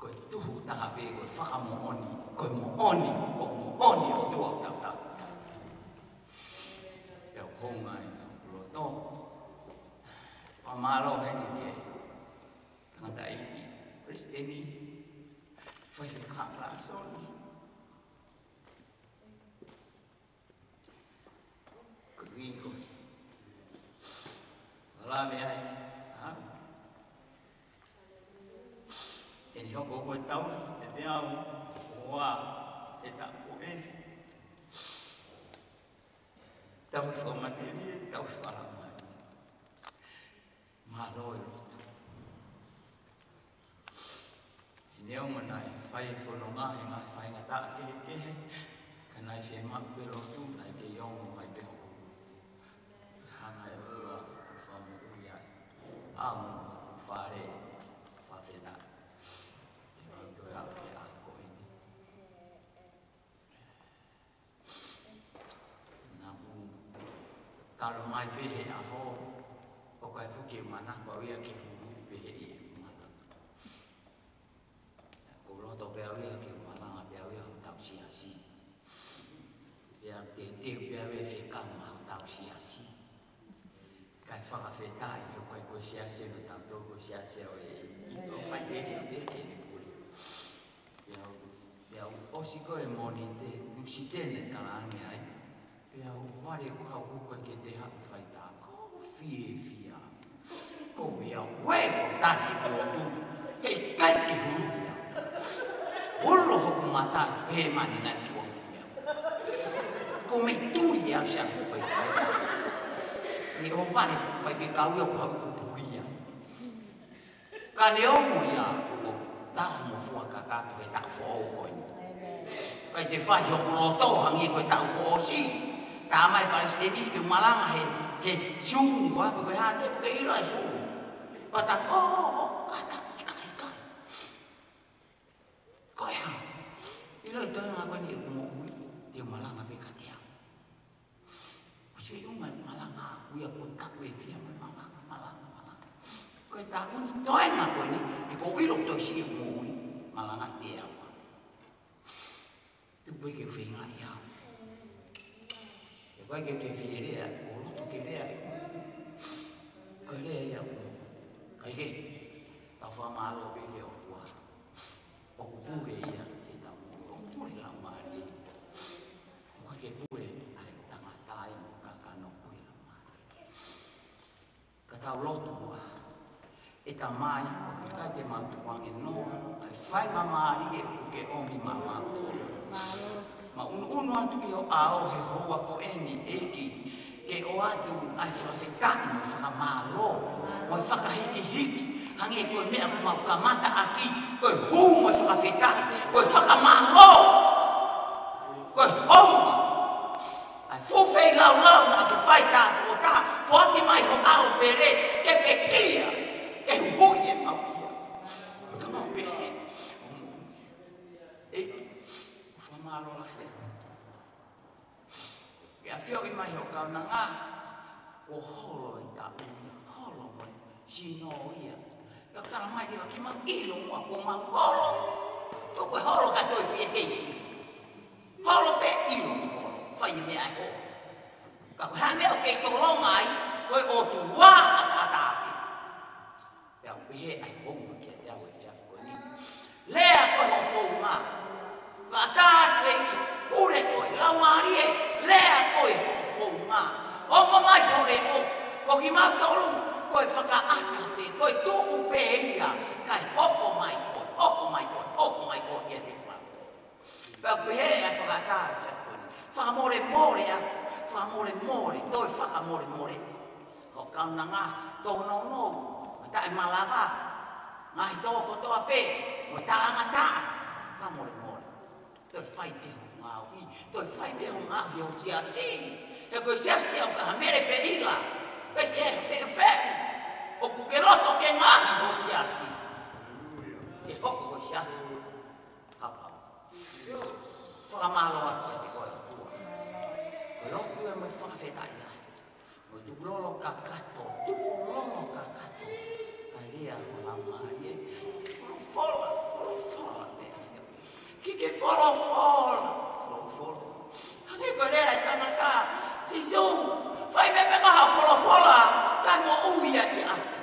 Ko e tuhu taha pē, ko e fakamoʻoni, ko e moʻoni, ʻoku moʻoni ʻa e ʻOtua ʻoku tau tauhi. Pea ʻoku hounga ʻi hoku loto Mālō heni ki he tangataʻeiki palesiteni, faifekau, sōni. Ko e ui ko e lave ai, ha? Eni hoko ko e tau, e te au, ua, e ta ko e. Tau fakamatelie, tau fakamai. Mālō e lotu. Neongo naʻe fai e fononga he ngaahi faingataʻa kehekehe, ka naʻe fiemaʻu pē lotu, naʻe kei ongo mai pē hoku. Hanga ʻe he ʻOtua ʻo fakamoʻui ai. ʻAmu hoku fale, fakafetaʻi. Te mau toe aʻu ki he ʻaho ko eni. Naʻa ku talamai pē he ʻaho, ʻoku ʻikai fuʻu ke manako au ia ke huluʻi pehē ʻi he malanga. Ko e loto pē au ia ke malanga pē au ia hotau siasi. Pea teuteu pē au ia fekau maʻa hotau siasi. Kae fakafetaʻi he ʻoku ʻikai ko e siasi ʻo tautolu, ko e siasi ʻo e ʻEiki, ʻo fai pē ia pē ke ne pule. Pea u, pea u ʻosi ko e Mōnite, Nuʻusila ne talaange ai. Pea u vale ko au ko e ke te haʻu fai tā, ko u fiefia. Ko ia ue ko tali e lotu, heʻikai ke hulu ia. Ulo hoku mata, pē mani nai ki wau fia. Ko me tuli ia sia ko fai fai. Ni o vale faifekau ia ko haʻu ko puli ia. Ka neongo ia, ʻoku tala mo fua kakato he taʻu foʻou ko eni. ʻIkai te fai hoku loto hangē ko e taʻu kuo ʻosi. Talamai palesiteni ke malanga he, he Zoom, ua, pe ko e hā te fuke ila e Zoom. Pata, ʻo, ʻo, ʻo, ka ta, ʻikai, ʻikai. Ko e hā? ʻIlo e toenga ko eni ʻeku moʻui, te u malanga pē ka te au. Ko e sio ʻi ʻuma e malanga ʻaku ia ko e taʻu ʻe fiha mo e malanga, malanga, malanga. Ko e taʻu ni toenga ko eni, he ʻoku ou ʻilo ʻoku toe siʻi e moʻui, malanga ʻi te au. Tuku pē ke u feinga ia. ʻE ʻikai ke u toe fie lea, ʻoku ou loto ke lea. Ko e lea ia ʻoku. ʻIkai ke, tau fakamālō pē ki he ʻOtua. ʻOku pule ia, ke tau mo, ʻoku pule Laumālie. ʻOku ʻikai ke pule, ʻa e tangata ia mo e kakano, pule Laumālie. Ka tau lotu ua. ʻE Tamai, ʻoku ʻikai te mau tukuange noa, ʻa e faingamālie ʻoku ke ʻomi maʻamautolu. Mau ʻunuʻunu atu ki ho ʻao he houa ko eni ʻEiki, ke ʻoatu ʻa e fakafetaʻi mo e fakamālō, mo e fakahikihiki, hangē ko e meʻa ʻoku mau kamata ʻaki, ko e hū mo e fakafetaʻi, ko e fakamālō, ko e hounga. ʻA e fuʻu feilaulau naʻa ke fai tātuʻo taha, foaki mai ho ʻAlo pele, ke pekia, ke huhuʻi ʻemau hia. Ka mau pehē, ʻEiki, ʻoku fakamālō lahi. Ke ʻafioʻi mai ho kaunanga, kuo holo e taʻu ia, holo mo e sino ia. Pea talamai leva ke mau ʻilo muʻa kuo mau holo. Tuku e holo ka toe fie keisi. Holo pē ʻilo holo. Fai e meʻa ʻe hoko. Ka ko e hā e meʻa ʻoku kei tolonga ai, ko e ʻOtua ʻataʻatā pē. Pea u pehē ai ko ma kia te au e fiafo ni. Lea ko e hoʻo founga. Ka tā atu ʻEiki, pule koe, Laumālie, lea ko e hoʻo founga. Ongo mai ho leʻo, ko kimautolu, ko e fakaʻata pē, ko e tuʻu pē ia, kae hoko mai koe, hoko mai koe, hoko mai koe, ia te pau. Pea u pehē ʻa e fakaʻatā ʻa e fiafo ni. Fakamolemole atu, fakamolemole, toe fakamolemole. Ho kaunanga, tōnounou, mo taʻemalava. Ngaahi tō kotoa pē, mo talangataʻa. Fakamolemole. Toe fai pē ho ngāue, toe fai pē ho ngāue ho siasi. He ko e siasi ʻoku ka hamere pē ila. Pea ke fēfē. ʻOku ke loto ke ngāue ho siasi. Ke hoko ko e siasi. Hapa. Fakamālō atu kiate koe ʻOtua. Ko e lotu ia mo e fakafetaʻi ai. Mo e tukulolo kakato, tukulolo kakato. Kae lea ho Laumālie. Folofola, folofola pē ʻafio. Ke ke folofola, folofola. Hangē ko e lea ʻa e tangata, Sīsū, fai pē pē ko ha folofola, kae moʻui ia ʻi ʻapi.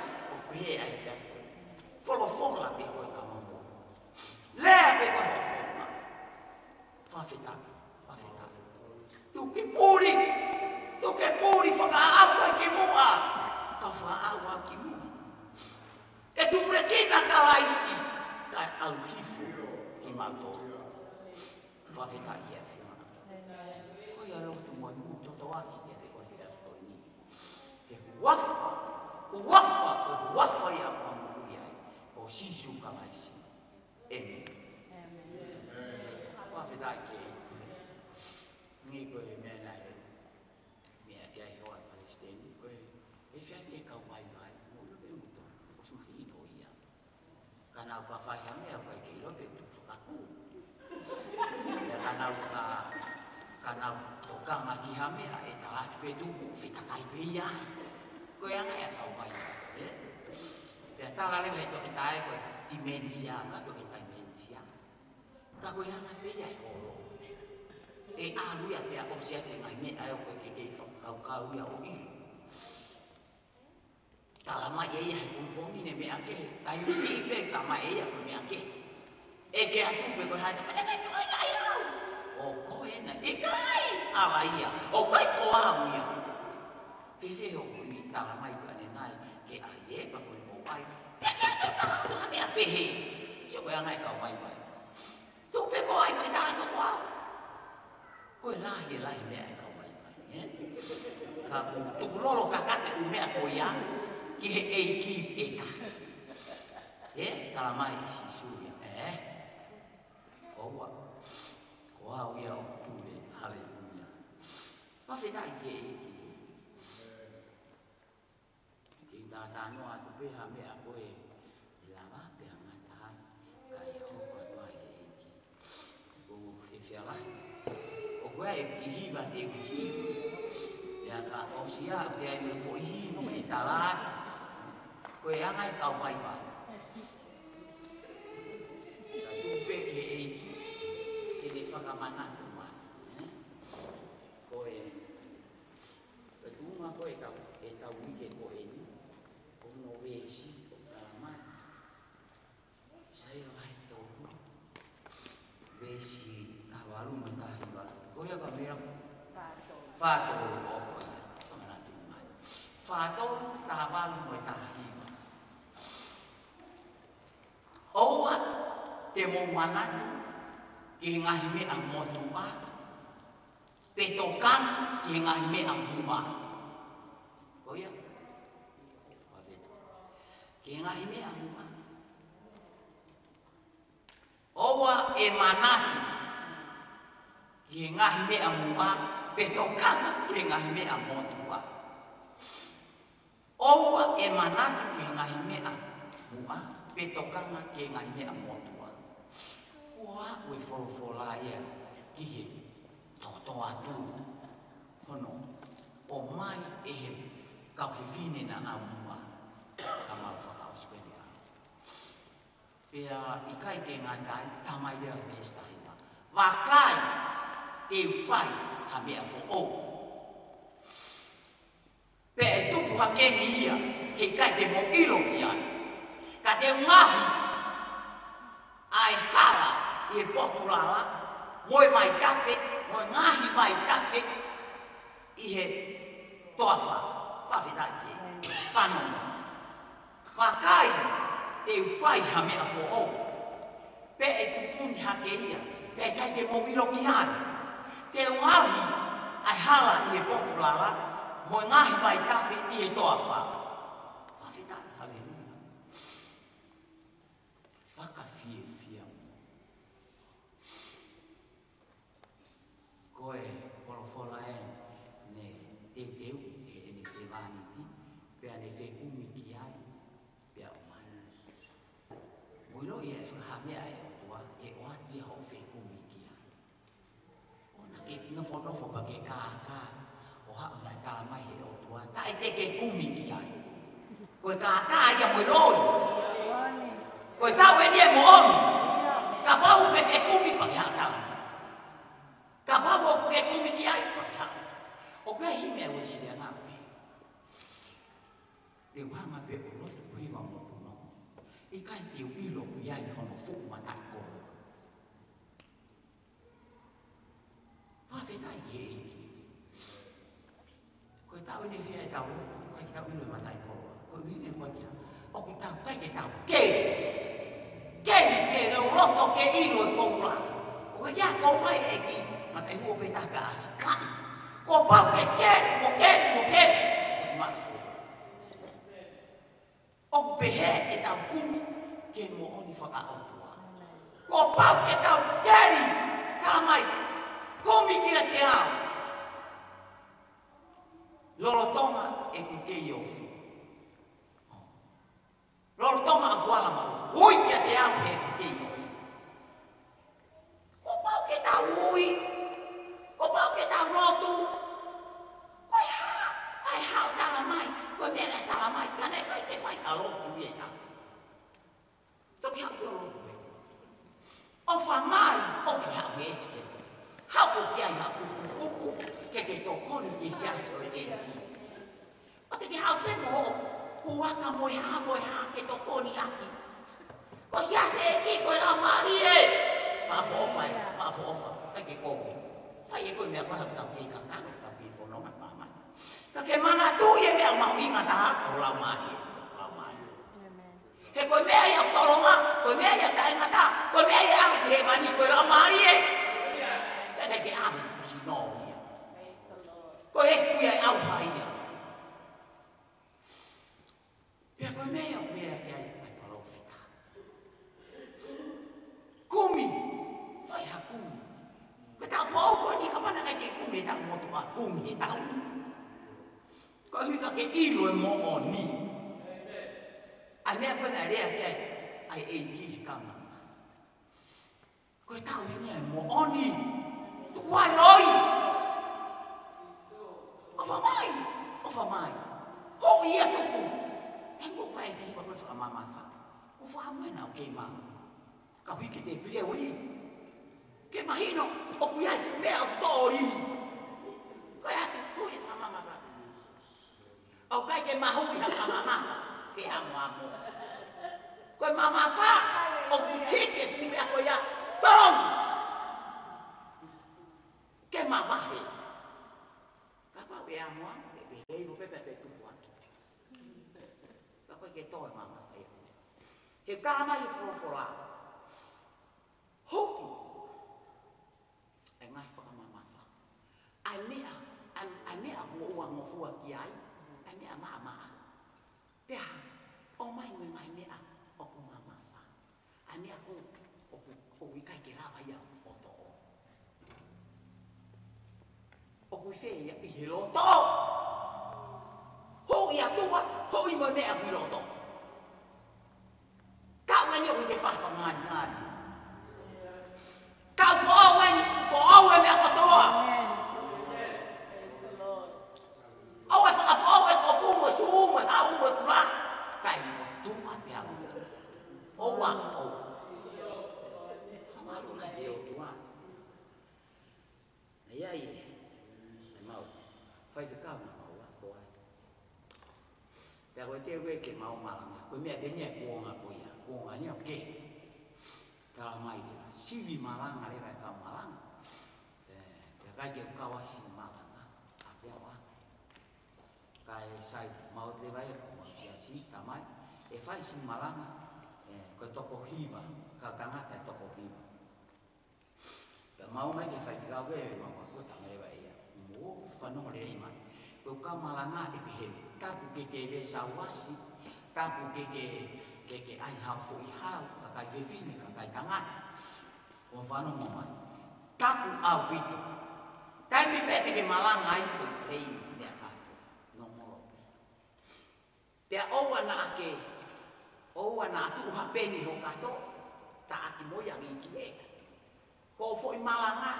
Fakafetaʻi ki he ʻAfiona. Ko ia lotu mo e moʻui totonu kiate koe he efiafi ko eni. He huafa, huafa, ko e huafa ia ʻoku moʻui ai, ko Sīsū Kalaisi. ʻĒmeni. Fakafetaʻi ki he ʻEiki. Ngai ko e meʻa naʻe meʻa ki ai ʻa e palesiteni, ko e, ʻe fiafia e kau vaivai, mo lo pe muto, ʻosi mahino ia. Ka nau ka fai ha meʻa, ʻoku ʻikai ke ʻilo pe ʻoku fakakū. Pea ka nau ka, ka nau tokanga ki ha meʻa, ʻe tala atu pe tuku, fetakai pe ia. Ko e anga ia e kau vaivai, ē? Pea tala leva ʻe he toketā ko e dementia, ka ko e dementia. Ka ko e anga pē ia e holo. ʻE ʻalu ia pea ʻosi ʻa e ngaahi meʻa ʻa ia ʻoku ʻikai ke kei fakakaukau ia ʻo ʻilo. Tala mai ʻe ia he pongipongi ne meʻa kehe. Taimi siʻi pē tala mai ʻe ia ko e meʻa kehe. ʻEke atu pē ko e hā e taha, "Pea naʻe ʻikai ke ʻai au." ʻO ko ena, ʻikai, ʻala ia. ʻOku ʻikai ko au ia. Fēfē hoʻo ʻilo tala mai ko ʻene ngaahi ke ʻai ē, pea ko e ʻikai ʻai. Pea ke ʻai ke tala atu ha meʻa pehē. Sio ko e anga e kau vaivai. Tuku pē ko ʻai pē tala atu ko au. Ko e lahi e lahi meʻa e kau vaivai, ē? Ka ʻoku tukulolo kakato e ʻū meʻa ko ia ki he ʻEiki ʻe taha. Ē? Tala mai ʻe Sīsū ia, ē? ʻOua. Ko au ia ʻoku pule, haleluia. Fakafetaʻi ki he ʻEiki. Te u talanoa atu pē ha meʻa ko ē ʻe lava pē ʻa ngata ai, kae hoko atu ai e ʻEiki. ʻOku ou fiefia lahi. ʻOku ʻi ai e kiʻi hiva te u hiva. Pea ka ʻosi ia, ʻoku ʻi ai mo e foʻi himi ʻe tala atu. Ko e anga e kau vaivai. Ka tuku pē ki he ʻEiki, ke ne fakamanatu mai. Ē? Ko e Ko e tuʻunga ko ē ʻetau, ʻetau uike ko eni, ko hono veesi ʻoku tala mai. Sailovahe tolu, veesi taha valu mo e taha hiva. Ko ia ka meʻa? Fā tolu. Fā tolu, ʻo ko ia. Ka manatu mai. Fā tolu, taha valu mo e taha hiva. ʻOua te mou manatu ki he ngaahi meʻa motuʻa, pe tokanga ki he ngaahi meʻa muʻa. Ko ia. Ki he ngaahi meʻa muʻa. ʻOua ʻe manatu ki he ngaahi meʻa muʻa, pe tokanga ki he ngaahi meʻa motuʻa. ʻOua ʻe manatu ki he ngaahi meʻa muʻa, pe tokanga ki he ngaahi meʻa motuʻa. Kuo aʻu e folofola ia ki he toto atu hono ʻomai ʻe he kau fefine naʻa nau muʻa, ka mau fakaʻosi pē ia. Pea ʻikai ke ngata ai, tala mai leva he veesi taha hiva. Vakai, te u fai ha meʻa foʻou. Pea ʻe tupu hake ni ia, heʻikai te mou ʻilo ki ai. Ka te u ngaohi ʻa e hala ʻi he potu lala, mo e vaitafe, mo e ngaahi vaitafe ʻi he toafa. Fakafetaʻi ki he fanongo. Vakai, te u fai ha meʻa foʻou. Pea ʻe tupu ni hake ia, pea ʻikai te mou ʻilo ki ai. Te u ngaohi ʻa e hala ʻi he potu lala, mo e ngaahi vaitafe ʻi he toafa. Fakafetaʻi, haleluia. Fakafiefia. Ko e folofola ē ne teuteu ʻe heʻene sevāniti, pea ne fekumi ki ai, pea ʻomai. Mou ʻilo ia ʻe fakahameʻa e ʻOtua, ʻe ʻoatu ia hoʻo fekumi ki ai. ʻOua naʻa ke nofonofo pea ke kākā, ʻo haʻu naʻe tala mai he ʻOtua, taʻe te ke kumi ki ai. Ko e kākā ia mo e loi. Ko e tau eni e moʻoni. Kapau ke fekumi pea ke haʻu tala mai. Kapau ʻoku ke kumi ki ai pea ke haʻu. ʻOku ʻi ai e himi ʻa e Uēsiliana pē. Te u hanga pē ʻo lotu ko e hiva mo e punonga. ʻIkai te u ʻilo ʻoku ʻi ai hono fuʻu mataʻikoloa. Fakafetaʻi ki he ʻEiki. Ko e tau eni fiha ʻetau lotu, ʻikai ke tau ʻilo e mataʻikoloa. Ko e ʻuhinga ko ē ia, ʻoku tau ʻikai ke tau kei. Kei ke loloto ke ʻilo e koula. ʻOku ʻikai ke ʻi ai ha koula ʻi he ʻEiki, mataʻi huo pē taha pea ʻasi, ʻikai. Kuo pau ke keli, mo keli, mo keli. Ko e maʻu. ʻOku pehē ʻetau kumi ki he moʻoni fakaʻotua. Kuo pau ke tau keli, tala mai, kumi kiate au. Lolotonga ʻeku kei ofi. Lolotonga ʻeku ala maʻu, ui kiate au he ʻeku kei ofi. Kuo pau ke tau ui, kuo pau ke tau lotu. Ko e hā, ʻa e haʻu tala mai, ko e meʻa naʻe tala mai, ka naʻe ʻikai ke fai ha lotu ia ʻe au. Toki haʻu ke lotu pē. ʻOfa mai, ʻoku ke haʻu he ʻEsikeli. Haʻu ʻoku ʻi ai ha kupu, kupu, ke ke tokoni ki he siasi ʻo e ʻEiki. ʻOua te ke haʻu pē mo hoʻo puaka mo e hā, mo e hā ke tokoni ʻaki. Ko e siasi ʻEiki, ko e Laumālie. Fakaʻofoʻofa ē, fakaʻofoʻofa, ʻikai ke kovi. Fai ē ko e meʻa ko ē haʻu tau kei kakano, tau kei fononga, māmani. Ka ke manatuʻi e meʻa mahuʻinga taha, ko e Laumālie. Laumālie. He ko e meʻa ia ʻoku tolonga, ko e meʻa ia taʻengata, ko e meʻa ia ʻave ki hēvani, ko e Laumālie. Pea ʻikai ke ʻave fuʻu sino ia. Ko e efu ia ʻe ʻauha ia. Pea ko e meʻa ia ʻoku meʻa ki ai ʻa e palōfita. Kumi, fai ha kumi. Ko e taʻu foʻou ko eni ka mana kai ke kumi ʻe taʻu motu a kumi ʻe taʻu. Koeʻuhi ka ke ʻilo e moʻoni. ʻA e meʻa ko ē naʻe lea ki ai ʻa e ʻEiki he kama. Ko e taʻu eni ʻa e moʻoni. Tuku ai loi. ʻOfa mai. ʻOfa mai. Houʻi ia tuku. He ʻoku fai ki he hiva ko e fakamamafa. ʻOku fakamena ʻo kei mau. Ka hui ke te pili ui. Ke mahino, ʻoku ʻi ai fuʻu meʻa ʻoku toʻo ʻi. Ko e atu, houʻi e fakamamafa. ʻOku ʻikai ke mahuʻi ha fakamamafa, ke amoamo. Ko e mamafa, ʻoku tiki e fuʻu meʻa ko ia, tolongi. Ke mavahe. Kapau ʻe amoamo, ʻe pehē ʻe ivo pē pea te tupu atu. Ka ko e ke toe mamafa ia. He tala mai e folofola. Houʻi. ʻA e ngaahi fakamamafa. ʻA e meʻa, ʻa e, ʻa e meʻa ʻoku ua ngofua ki ai, ʻa e meʻa maʻamaʻa. Pea, ʻomai mo e ngaahi meʻa ʻoku mamafa. ʻA e meʻa ʻoku, ʻoku, ʻoku ʻikai ke lava ia ʻo toʻo. ʻOku ʻi fē ia ʻi he loto. Houʻi ʻa e ʻOtua, houʻi mo e meʻa ʻi loto. Ka ʻoku eni ʻoku ke fafangali ngali. Ka foʻou eni, foʻou e meʻa kotoa. ʻOua ʻe fakafoʻou e kofu mo e sū mo e hau mo e kula. Ka ʻi mo tuʻa pea mo. ʻOua, ʻoua. Fakamālō lahi ʻOtua. Naʻe ʻi ai e, ʻe mau, faifekau naʻa mau ako ai. Pea ko e teu ke mau malanga, ko e meʻa pē eni ʻa e kuonga ko ia, kuonga ni ʻoku ke. Tala mai leva, sivi malanga leva e kau malanga. Ē, pea ʻikai ke u kau ʻasi malanga, ʻa pea wa. Kae sai, mau te vai e kau mau siasi, tamai, ʻe fai sivi malanga, ē, ko e toko hiva, kau tangata ʻe toko hiva. Pea mau mai ke faifekau ke mau ako tama leva ia. Mo fanongo lelei mai. Ko e kau malanga ʻe pehē. Tapu ke ke ve sauasi. Tapu ke ke, ke ke ʻai hao foʻi hao. Kakai fefine, kakai tangata. Ko fanongo mai. Tapu ʻaupito. Taimi pē te ke malanga ai foʻi pei meʻa kātoa. Nōmolo pē. Pea ʻoua naʻa ke, ʻoua naʻa tuʻu ha peni ho kato, taʻaki mo ia ngi ki me. Ko e foʻi malanga,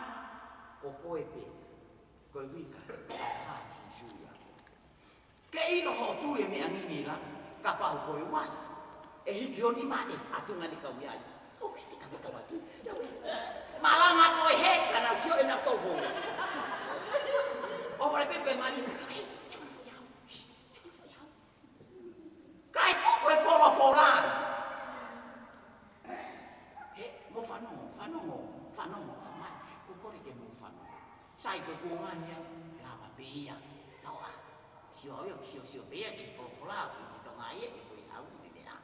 ko koe pē, ko e uika, ka ha Sīsū ia. Ke ʻilo hoʻo tui e meʻa ngi ni la, kapau ko e uasi, ʻe hiki honi mane, atu ngani kau ia. ʻO ke fika me kau atu, malanga ko e he, ka nau sio e nau tau ho uasi. ʻO wale pē ko e mani, Kae tuku e folofola. He, mo fanongo, fanongo, fanongo, fanongo. Ko kore ke mo fanongo. Sai ko e kuonga ni ia, lava pē ia. Tau ā. Sio au ia, sio, sio pē ia, ke folofola, ke, ke tonga ia, ke koe hau, ke te ā.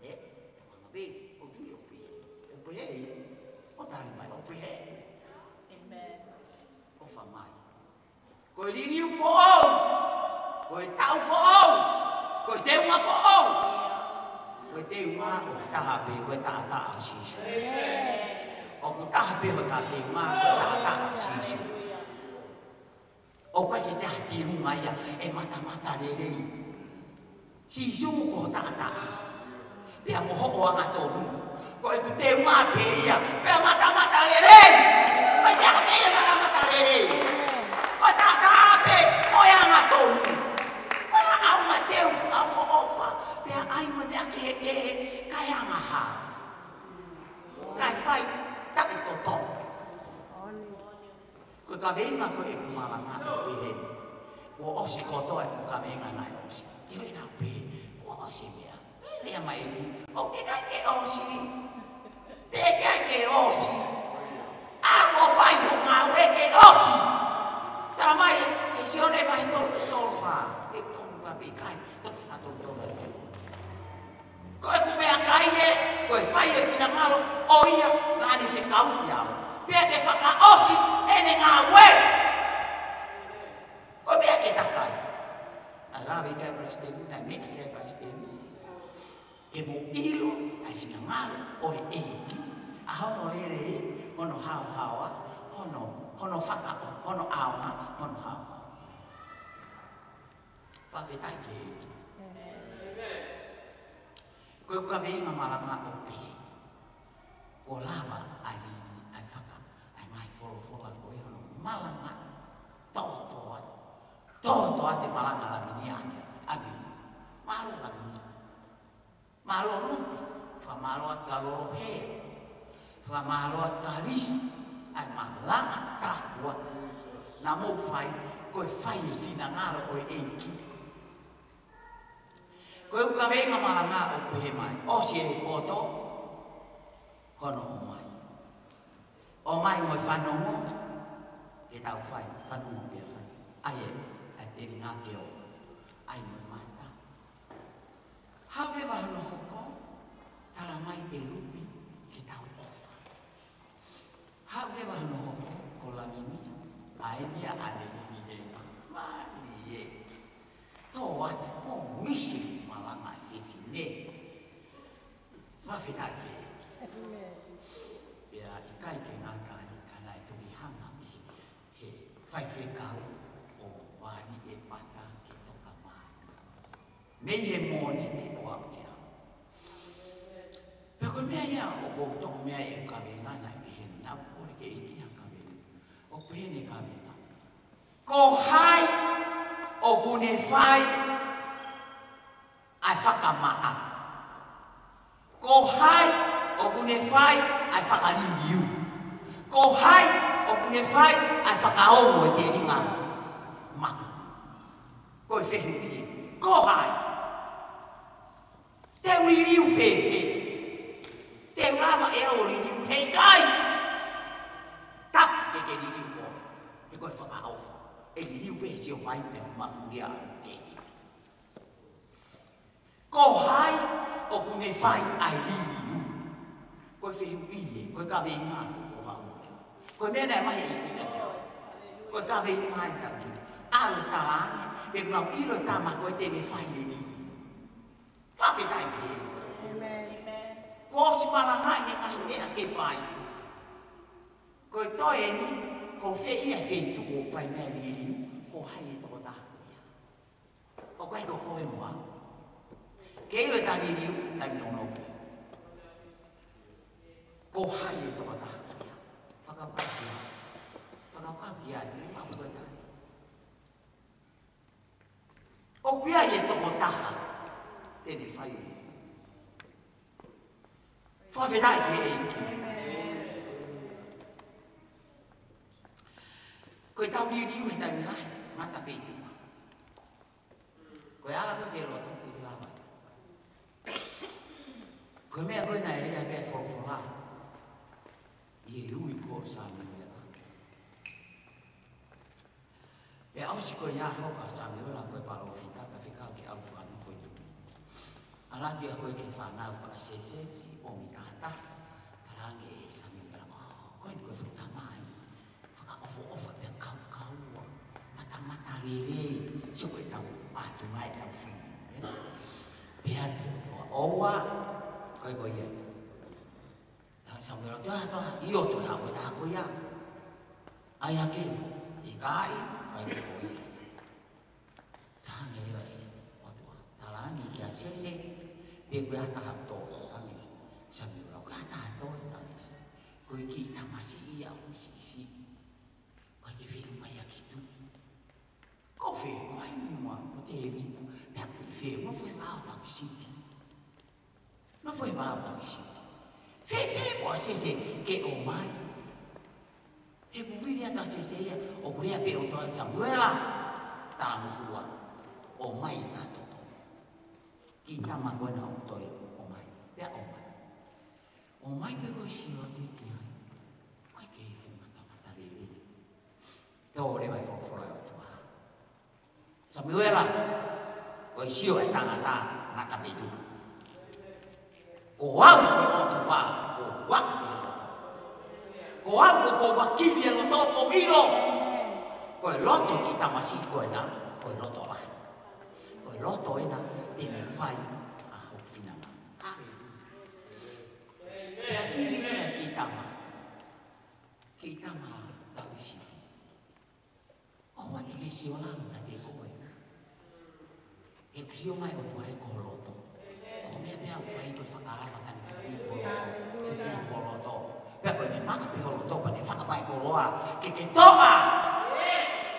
He, tau anga pē, ʻo tui ʻo pē. ʻo tali mai ʻo pehē. ʻOfa mai. Ko e liliu foʻou, ko e taʻu foʻou, ko e teunga foʻou. Ko e teunga ʻoku taha pē, ko e taʻataʻa ʻo Sīsū. ʻOku taha pē ʻo e teunga, ko e taʻataʻa ʻo Sīsū. ʻOku ʻikai ke toe ʻi ai ha teunga ia ʻe matamatalelei. Sīsū ko e taʻataʻa. Pea mo hoʻo angatonu. Ko ʻeku teunga pē ia. Pea matamatalelei. Ko e taʻataʻa pē ia matamatalelei. Ko e taʻataʻa pē ʻo e angatonu. Ko e ʻaonga teu ʻofa ʻofa. Pea ʻai mo e meʻa kehekehe. Kae angahala. Kae fai taʻetotongi. Ko e kaveinga ko ē ʻeku malanga ʻoku pehē ni. Kuo ʻosi kotoa ʻeku kaveinga naʻe ʻosi. Te u ʻilo pē, kuo ʻosi meʻa. Lea mai eni, ʻoku ʻikai ke ʻosi. Teʻeki ai ke ʻosi. ʻAlu ʻo fai hoʻo ngāue ke ʻosi. Tala mai, ʻe Sione vahe tolu, veesi tolu fā. ʻE tonu ka pē kai, tolu fā tolu tolu. Ko ʻeku meʻakai ē, ko e fai e finangalo ʻo ia naʻa ne fekauʻi au. Pea ke fakaʻosi ʻene ngāue. Ko e meʻa ke takai. ʻA e lave ki ai e palesiteni, naʻe meʻa ki ai e palesiteni. Ke mou ʻilo ʻa e finangalo ʻo e ʻEiki. ʻA hono lelei, hono haohaoa, hono, hono fakaʻo, hono ʻaonga, hono haohaoa. Fakafetaʻi ki he ʻEiki. Ko e kaveinga malanga ʻoku pehē. Kuo lava ʻa e, ʻa e faka, ʻa e ngaahi folofola ko ē hono malanga tōtōatu. Tōtōatu e malanga Lavenia ʻange. ʻAnge. Mālō Lavenia. Mālō Lupe, fakamālō atu kia Lolo Hē, fakamālō atu kia Lisi, ʻa e malanga tapu atu naʻa mou fai, ko e fai e finangalo ʻo e ʻEiki. Ko ʻeku kaveinga malanga ʻoku pehē mai, ʻosi e poto, hono ʻomai. ʻOmai mo e fanongo, ke tau fai, fanongo pea fai. ʻAi e, ʻai e telinga ke ʻofa. ʻAi mo e mata. Haʻu leva hono hoko, tala mai ʻe Lupe ke tau ʻofa. Haʻu leva hono hoko, ko Lavenia, ʻa eni ia ʻa Lavenia. Mālie. Tō atu mo misi malanga e fefine. Fakafetaʻi ki he ʻEiki. Pea ʻikai ke ngata ai ka naʻe toki hanga ʻe he faifekau ʻo vali e pata ke toka mai. Mei he moni te o au ke au. Pea ko e meʻa ia ʻoku ou toʻo mei ai e kaveinga naʻe pehē ni, naʻa ku kole ke ʻeke ha kaveinga. ʻOku pehē ni e kaveinga. Ko hai ʻoku ne fai ʻa e fakamaʻa? Ko hai ʻoku ne fai ʻa e fakaliliu? Ko hai ʻoku ne fai ʻa e fakaongo e telinga maʻa? Ko e fehuʻi. Ko hai? Te u liliu fēfē? Te u lava ʻe au ʻo liliu? Heʻikai. Tapu ke ke liliu koe. He ko e fakaʻofa. ʻE liliu pē ʻe he Sihova ia ʻa e mafulia ke. Ko hai ʻoku ne fai ʻa e liliu? Ko e fehuʻi ē, ko e kaveinga, ko e vau. Ko e meʻa naʻe mahi ʻi ʻIsileli. Ko e kaveinga ʻi taki. ʻAlu ʻo tala ange, pe kuo nau ʻilo e tama ko ē te ne fai e liliu. Fakafetaʻi ki he ʻEiki. Kuo ʻosi malangaʻi e ngaahi meʻa ke fai. Ko e toe eni, ko fē ia e feituʻu ʻoku fai mei ai e liliu, ko hai e tokotaha ko ia? ʻOku ʻikai ko koe mo au. Ke ʻilo ʻeta liliu, taimi nounou pē. Ko hai e tokotaha ko ia? Fakakaukau ki ai. Fakakaukau ki ai, te mau ko e tali. ʻOku ʻi ai e tokotaha te ne fai. Fakafetaʻi ki he ʻEiki. Ko ʻetau liliu he taimi lahi, mata pē ʻi tuʻa. Ko e ala ko ē ki loto, ʻikai lava. Ko e meʻa ko ē naʻe lea ki ai e folofola ʻi he ui ko ē ʻo Samiuela. Pea ʻosi ko ia ʻa e hoko ʻa Samiuela ko e palōfita, pea fekau ke ʻalu ʻo fakanofo ʻi tuʻa. ʻAlu atu ia ko ē ki he fānau ʻa Sese, siʻi ʻomi tahataha. Tala Ange ʻe Samiuela, ko eni ko e fuʻu tamai fakaʻofoʻofa pea kaukaua, matamatalelei, sio ko ʻetau ʻatu mai ʻetau fili. Pea te u toa ʻoua, ko e ko ia. Samiuela, toa, toa, ʻio, toe haʻu e taha ko ia. ʻAi hake, ʻikai, ʻai ko ia. Talaange leva ʻe he ʻOtua, talaange kia Sese, pe ko e hā ha taha ʻe tō, talaange Samiuela, ko e hā ha taha ʻe tō, talaange Sese. Ko e kiʻi tamasiʻi ia ʻoku siʻisiʻi. Ko e ke felu mai ia ke tuʻi. Ko fē, ko hai ni mua, ko Tēvita, pea ko fē, mo fē vao tau sipi. Nofo e vao tau sipi. Fēfē ko ʻa Sese ke ʻomai. He ʻoku vili atu ʻa Sese ia, ʻoku lea pē ʻOtua kia Samiuela, talangofua, ʻomai ʻa e toto. Kiʻi tama ko ena ʻoku toe ʻomai. Pea ʻomai. ʻOmai pē ko e sio atu ki ai. Ko e kei fuʻu matamatalelei. Tō leva e folofola ʻa e ʻOtua. Samiuela, ko e sio e tangata ngata pē tupu. Ko au ko e ʻOtua, ko au ko e loto. Ko au ko e ʻoku ou vakili e loto, ʻoku ou ʻilo. Ko e loto kiʻi tamasiʻi ko ena, ko e loto lahi. Ko e loto ena te ne fai ʻa hoku finangalo. Haleluia. Pea fili leva e kiʻi tama. Kiʻi tama tau sipi. ʻOua te ke sio langa kiate koe. He ʻoku sio mai e ʻOtua he ko ho loto. Ko e meʻa pē ʻoku fai ko e fakalava ka ne fifili ho loto. Fifili ho loto. Pea ko ʻene maka pē ho loto, pea ne fakavaʻe koloa ke ke toʻa.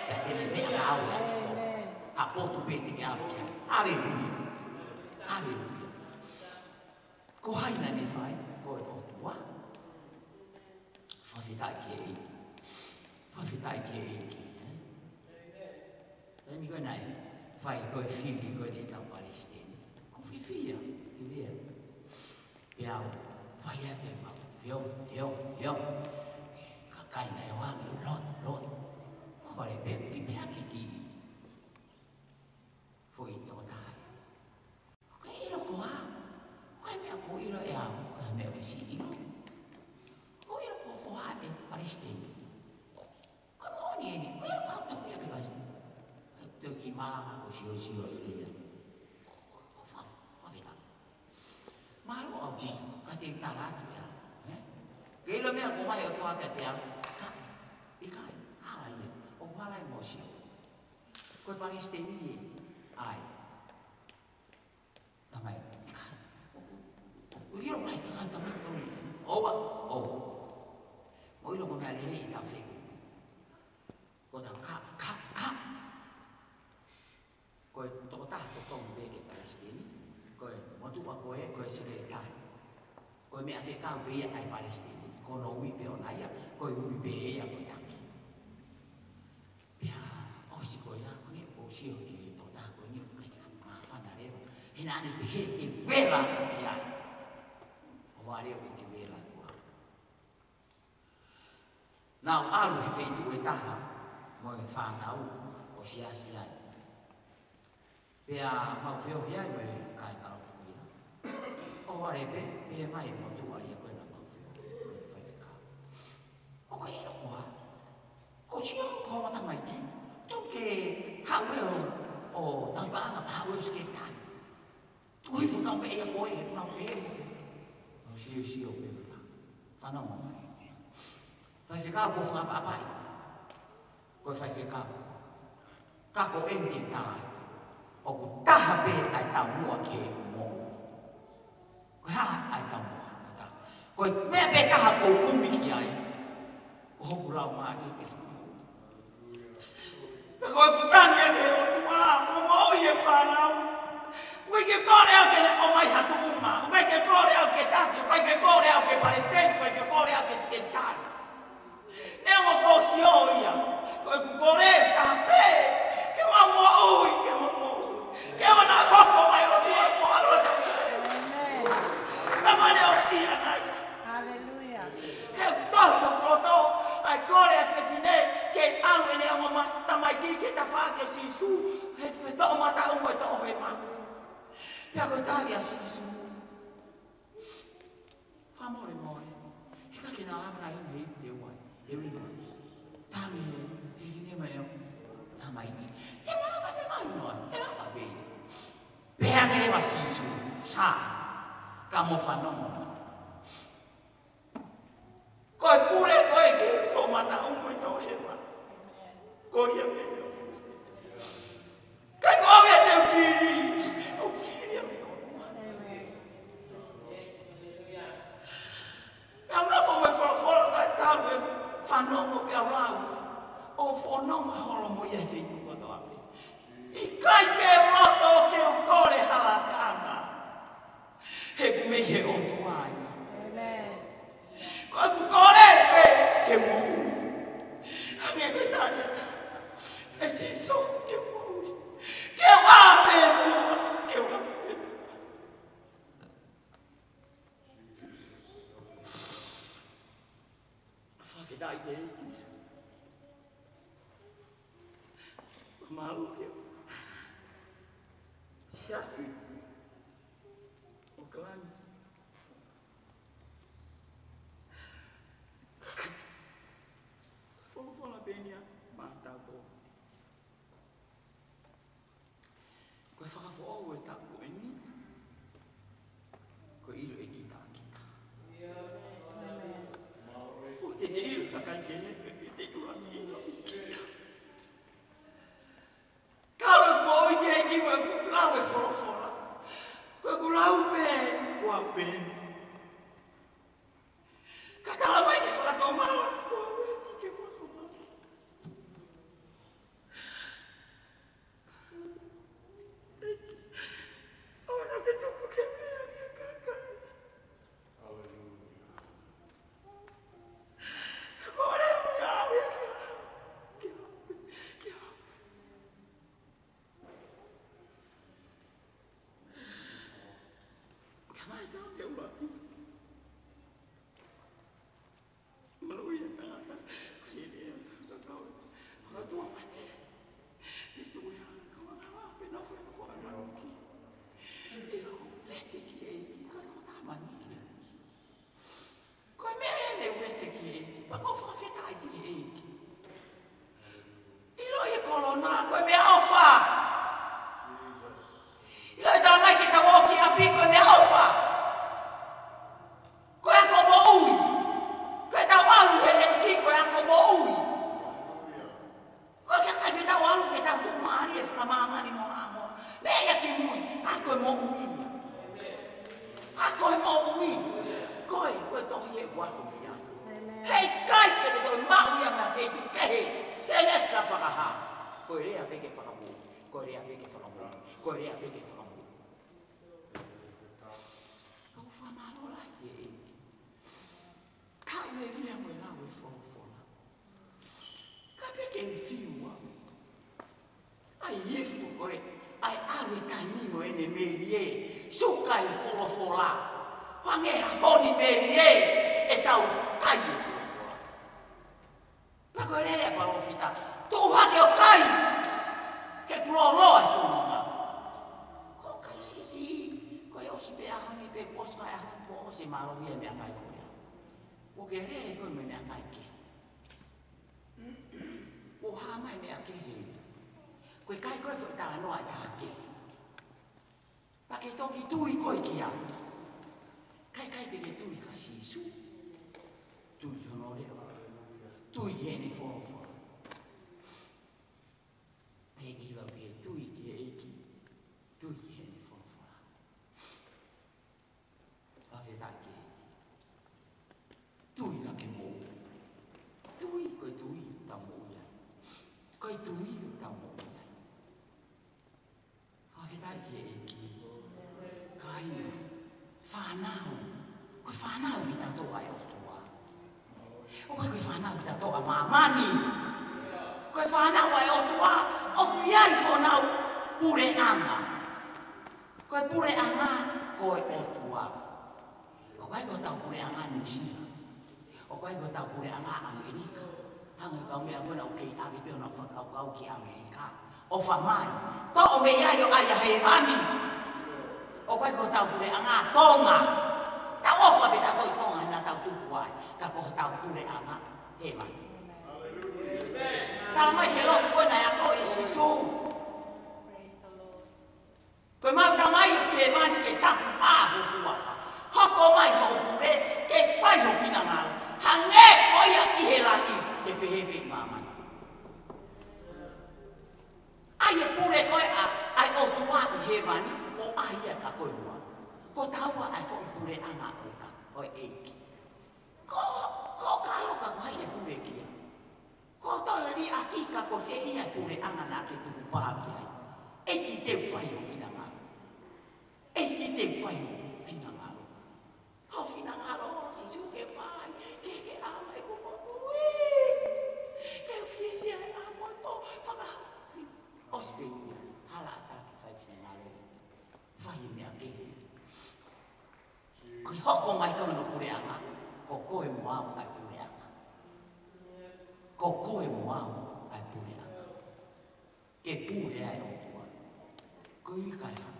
Pea te ne meʻa lau ʻaki koe. ʻA potu pē te ke ʻalu ki ai. Haleluia. Haleluia. Ko hai naʻa ne fai, ko e ʻOtua. Fakafetaʻi ki he ʻEiki. Fakafetaʻi ki he ʻEiki, ē? Taimi ko ē naʻe fai ko e fili ko ē ʻetau palesiteni. ʻOku ou fiefia, fiefia. Pea u fai atu e mau, fio, fio, fio. Kakai naʻe ʻoange, lot, lot. Ko e pē, ki pea ki ki. Foʻi tokotaha. Ko e ʻilo koā? Ko e meʻa ʻoku ou ʻilo ʻe au, ko e meʻa ʻoku siʻi ʻilo. Ko e ʻilo ko e foha ʻo e palesiteni. Ko e moʻoni eni, ko e ʻilo ko e tau ia ke palesiteni. Ko e tau kiʻi malanga ko e siosio ʻi ia. Ko fa, fa fika. Mālō ʻaupito, ka te u tala atu ia. Ē? Ke ʻilo meʻa ʻoku ʻomai ʻe he ʻOtua kiate au. Ka, ʻikai, hala ia. ʻOku hala ia mo sio. Ko e palesiteni ē. ʻAi. Tamai, ʻikai. ʻOku ʻilo mai ka ka tamai tau. ʻOua, ʻoua. Mo ʻilo ko e meʻa lelei ʻi he tau feku. Ko e tau ka, ka, ka. Ko e tokotaha totonu pē ke palesiteni. Ko e motuʻa ko ē, ko e sekelitali. Ko e meʻa fekau pē ia ʻa e palesiteni. Ko hono ui pē ʻona ia, ko e ui pē ia ko e taki. Pea ʻosi ko ia, ko eni ʻoku ou sio ki he tokotaha ko eni ʻoku ʻikai ke fuʻu māfana leva. He naʻa ne pehē ʻe vela ki ai. ʻOua leva ke ke vela koā. Naʻa ku ʻalu he feituʻu ʻe taha mo e fānau ʻo siasi ai. Pea mau feohi ai mo e kāingalotu ko ia. ʻOua leva, pehē mai e motuʻa ia ko ē naʻa mau feohi, ko e faifekau. ʻOku ke ʻilo koā? Ko e sio ko e tamaiki. Tuku ke haʻu ē ʻo, ʻo tauhi paʻanga pea haʻu ē ʻo sekelitali. Tuku hifo tau pē ia ko ē, he ʻoku nau pehē. ʻO sio, sio pē ʻo tā. Fanongo mai. Faifekau ko e fakaʻapaʻapaʻi. Ko e faifekau. Ka ko eni ke tala. ʻOku taha pē ʻa e taumuʻa ki heʻeku moʻui. Ko e hā ʻa e taumuʻa? Ko e taha. Ko e meʻa pē taha ʻoku ou kumi ki ai. Ko hoku laumālie ke fakamoʻui. Pea ko ʻeku tangi ki he ʻOtua, fakamoʻui e fānau. ʻOku ʻikai ke kole au ke ne ʻomai ha tuʻunga. ʻOku ʻikai ke kole au ke taki. ʻOku ʻikai ke kole au ke palesiteni. ʻOku ʻikai ke kole au ke sekelitali. Neongo ko e sio ia, ko ʻeku kole taha pē, ke mau moʻui, ke mau moʻui. Ke ʻoua naʻa hoko mai ʻOtua ko e ʻAlo atu. ʻĒmeni. Ka mane o sia nai. Haleluia. He ʻoku tohi ʻi hoku loto, ʻa e kole ʻa e fefine, ke ʻalu ʻene ongo ma-, tamaiki ki he tafaʻaki ʻo Sīsū, he fetoʻomataʻu mo e toʻohema. Pea ko e tali ʻa Sīsū. Fakamolemole. Ka ke na lava na i mei te wai, te wai. Tame, te ringi mai o. Tama i ni. Te malava pe mai noa, te lava pe. Pea ke leva Sīsū, sa, ka mo fanongo. Ko e pule ko e ke tō mata umu e tō hewa. Ko ia pē. Ka ko au ia te u fili, u fili au. Pea u nofo mo e folofola ka tau e fanongo pea u lau. ʻO fanongo holo mo ia he feituʻu kotoa pē. ʻIkai ke u loto ke u kole ha lakanga. He ʻoku mei he ʻOtua ia. ʻĒmeni. Ko ʻeku kole pē ke u moʻui. Hangē ko e tali ʻe Sīsū ke u moʻui. Ke u ʻā pē muʻa, ke u ʻā pē muʻa. Fakafetaʻi ki he ʻEiki. Mālō ki he siasi ʻo Kalani. Folofola pē eni ia mātako. Ko e fakafoʻou ʻo e taʻu ko eni, ko e ʻilo ʻe kita kita. ʻOku te te ʻilo kakai kehe, ʻoku te ʻilo ʻa kita. Ka ʻoku ou ʻi he ʻEiki mo ʻeku lau e folofola. Ko ʻeku lau pē, ko au pē. Ka tala mai ke fakatomala, ko au ē ke fakatomala. ʻOua naʻa ke tuku ke meʻa ki he kakai. Ko e ʻuhinga ia ke, ke, ke, ka mai sa ke ua ki. Malu ia tangata, ko e lea, ka kau, ka tua mate. Ni tu ia, ka ua na, pe na fue, na fue, na fue. Ia ko vete ki he ʻEiki, ka ko ta mani. Ko e meʻa eni ʻoku vete ki he ʻEiki, pea ko e fakafetaʻi ki he ʻEiki. ʻIlo e kolona, ko e meʻaʻofa. ʻIlo e tala mai ke tau ō ki ʻapi, ko e meʻaʻofa. Ko e ako moʻui. Ko e tau ʻalu he ʻEiki, ko e ako moʻui. Ko e kakai ke tau ʻalu ke tau tuʻumālie fakamāmani mo amo. Meʻa ia ki mui, ako e moʻui ia. Ako e moʻui. Ko e, ko e tohi ʻe ua ko ia. ʻĒmeni. Heʻikai ke te toe maʻu ia mei ha feituʻu kehe. Sēnesi ki he Fakahā. Ko e lea pē ke fakamui. Ko e lea pē ke fakamui. Ko e lea pē ke fakamui. Kau fakamālō lahi ki he ʻEiki. Ka u e via mo e lau e folofola. Ka pē ke u fiu au. ʻAi ifo ko ē, ʻai ʻalu e taimi mo ʻene melie, suka e folofola. Hangē ha honi melie, ʻe tau kai e folofola. Pea ko e lea e palōfita, tuʻu hake ʻo kai, he kuo lōloa e fononga. Ko e kai siʻisiʻi, ko e ʻosi pē ʻaho ni pē, ʻosi kai ʻaho ni pē, ʻosi mālō ia meʻakai ko ia. Ko e lele ko e meʻakai kehe. ʻO hā mai meʻa kehe. Ko e kai ko e foʻi talanoa ʻe taha kehe. Pea ke toki tui koe ki ai. Ka ʻikai te ke tui kia Sīsū. Tui ki hono leʻo. Tui ki heʻene folofola. He ʻikai ke tui ki he ʻEiki. Tui ki heʻene folofola. Fakafetaʻi ki he ʻEiki. Tui ka ke moʻui. Tui, ko e tui ʻoku tau moʻui ai. Ko e tui ʻoku tau moʻui ai. Fakafetaʻi ki he ʻEiki. Kāinga, fānau. Ko e fānau kitautolu ʻa e ʻOtua. ʻOku ʻikai ko e fānau kitautolu ʻa māmani. Ko e fānau ʻa e ʻOtua, ʻoku ʻi ai honau puleʻanga. Ko e puleʻanga ko e ʻOtua. ʻOku ʻikai ko hotau puleʻanga Nuʻusila. ʻOku ʻikai ko hotau puleʻanga ʻAmelika. Hangē ko e kau meʻa ko ena ʻoku kei ʻave pē honau fakakaukau ki ʻAmelika. ʻOfa mai. Toʻo mei ai ʻo ʻai ʻa hēvani. ʻOku ʻikai ko hotau puleʻanga Tonga. Tau ʻOfa pē ʻa e Tonga naʻa tau tupu ai, ka ko hotau puleʻanga hēvani. Tala mai he lotu ko ē naʻe akoʻi ʻe Sīsū. Ko ʻemau Tamai ʻoku ʻi hēvani, ke tapuhā ho huafa. Hoko mai hoʻo pule, ke fai ho finangalo. Hangē ko ia ʻi he langi, ke pehē pē ʻi māmani. ʻA ia ʻa e pule ko ē ʻa, ʻa e ʻOtua ʻi hēvani, ʻoku ʻi ai ʻa e ka ko e mua. Ko taua ʻa e foʻi puleʻanga ʻo e ka, ʻo e ʻEiki. Ko, ko ka loka ko hai ʻe pule kia. Ko tau liʻaki ka ko fē ia ʻa e puleʻanga naʻa ke tuku pā ki ai. ʻEiki te u fai ho finangalo. ʻEiki te u fai ho finangalo. Ho finangalo, Sīsū ke fai, ke ke ʻama ʻeku moʻui. Ke fiefia he ʻaho mo e pō, fakahaofi. ʻOsi pē ia, hala ʻatā ke fai finangalo. Fai meʻa kehe. Ko e hoko mai ko ē hono puleʻanga, ko koe mo au ʻa e puleʻanga. Ko koe mo au ʻa e puleʻanga. Ke pule ai ʻOtua. Ko e ʻikai ha.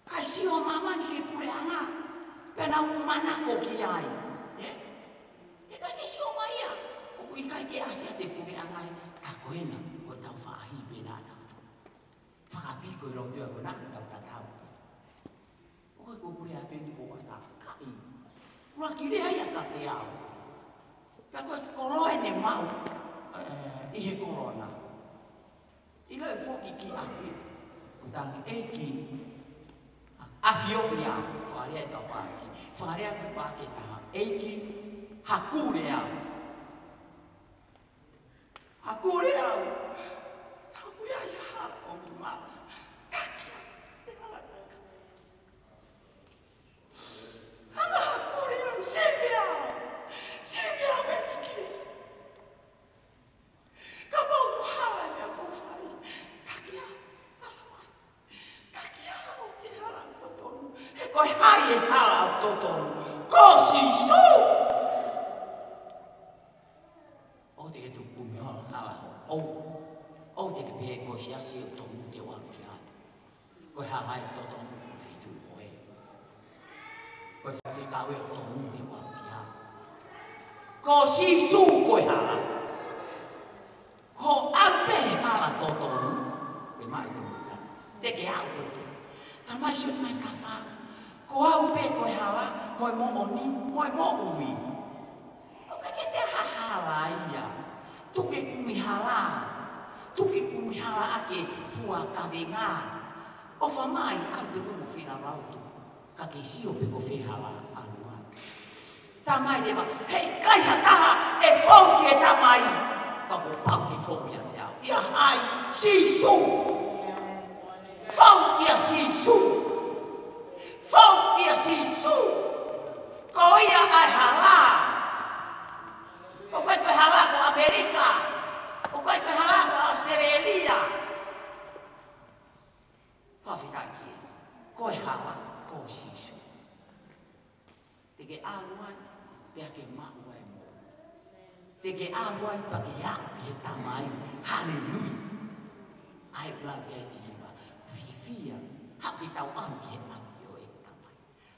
Kai sio māmani ki he puleʻanga. Pea nau manako ki ai. Ē? ʻIkai ke sio mai ia. ʻOku ʻikai ke ʻasi ʻa e puleʻanga ē. Ka ko ena, ko ʻetau faʻahi pē naʻa tau. Fakapiko ʻi loto ia ko ena tau tatau. ʻOku ʻikai ko e pule ʻa Peni ko ʻata kaʻi. Ua kile ai ʻa ka te au. Pea ko e koloa ʻene maʻu, ē, ʻi he kolona. ʻIlo e foki ki ʻapi. ʻO tangi ʻEiki. ʻAfioʻi au, fale e tau pāki. Fale aku pāki taha. ʻEiki, haku le au. Haku le au. Haku ia ia ha o mi mala. Taki au. Hanga haku le au. Seve au. Seve au ʻEiki. Kapau ʻoku hala ia ko fai. Taki au. Taki au ki he hala totonu. He ko e hā e hala totonu? Ko Sīsū. ʻOua te ke tuku kumi hala hala. ʻOua. ʻOua te ke pehē ko e siasi ʻoku tonu te u ʻalu ki ai. Ko e hala ʻe totonu ko e feituʻu ko ē. Ko e faifekau ʻoku tonu te u ʻalu ki ai. Ko Sīsū ko e hala. Ko au pē hala totonu, ʻe mai ko muta. Te ke au pē. Tala mai Sione mai kafa. Ko au pē ko e hala, mo e moʻoni, mo e moʻui. ʻOku ʻikai ke te ha hala ia. Tuku ke kumi hala. Tuku ke kumi hala ʻa ke fua kavenga. ʻOfa mai, au pē ko mo fila lautu. Ka ke sio pē ko fē hala ʻalu ai. Tamai leva, heʻikai ha taha ʻe fou ki he Tamai, ka kuo pau ke fou ia te au. ʻIa hai? Sīsū. Fou ʻia Sīsū. Fou ʻia Sīsū. Ko ia ʻa e hala. ʻOku ʻikai ko e hala ko ʻAmelika. ʻOku ʻikai ko e hala ko ʻAositelēlia. Fakafetaʻi ki he, ko e hala ko Sīsū. Te ke ʻalu ai, pea ke maʻu ai mo. Te ke ʻalu ai, pea ke aʻu ki he Tamai. Haleluia. ʻAi pula ke te hiva. Fiefia. Haʻu ke tau ʻalu ki he ʻapi ʻo e Tamai.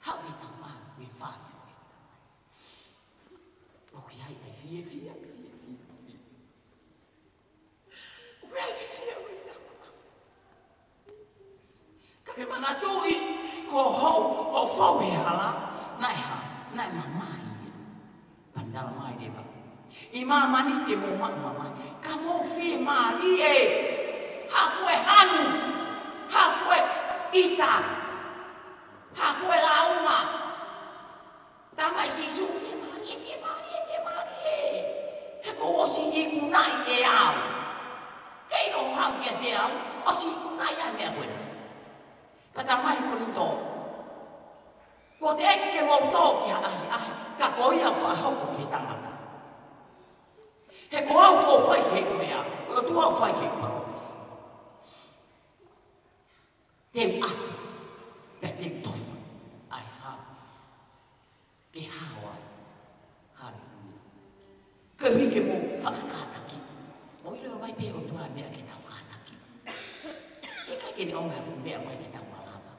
Haʻu ke tau ʻalu ki he fale ʻo e Tamai. ʻOku ʻi ai ʻa e fiefia, fiefia, fiefia. Ka ke manatuʻi, ko hoʻo, hoʻo fou he hala, naʻe ha, naʻe mamahi. Pea ne tala mai leva. ʻI māmani te mou maʻu mamahi. Ka mou fiemālie. Hā fua e hanu. Hā fua e ʻita. Hā fua e lāunga. Tala mai Sīsū, fiemālie, fiemālie, fiemālie. He kuo ʻosi ikunaʻi ʻe au. Kei lo hau kiate au, ʻosi ikunaʻi ʻa e meʻa ko ena. Pea tala mai Kolinitō. Kuo teʻeki ke mou tō ki ha ʻahiʻahi, ka ko ia ʻoku fakahoko ki he tangata. He ko au ʻoku fai ki he lea, ko e ʻOtua ʻoku fai ki he palōmesi. Te u ʻatu, pea te u tofa, ʻa e hao. Ke hao ai. Haleluia. Koeʻuhi ke mou fakakātaki. Mou ʻilo mai pē ʻOtua meʻa ke tau kātaki. ʻIkai ke ne ʻomai ha fuʻu meʻa mai ke tau malava.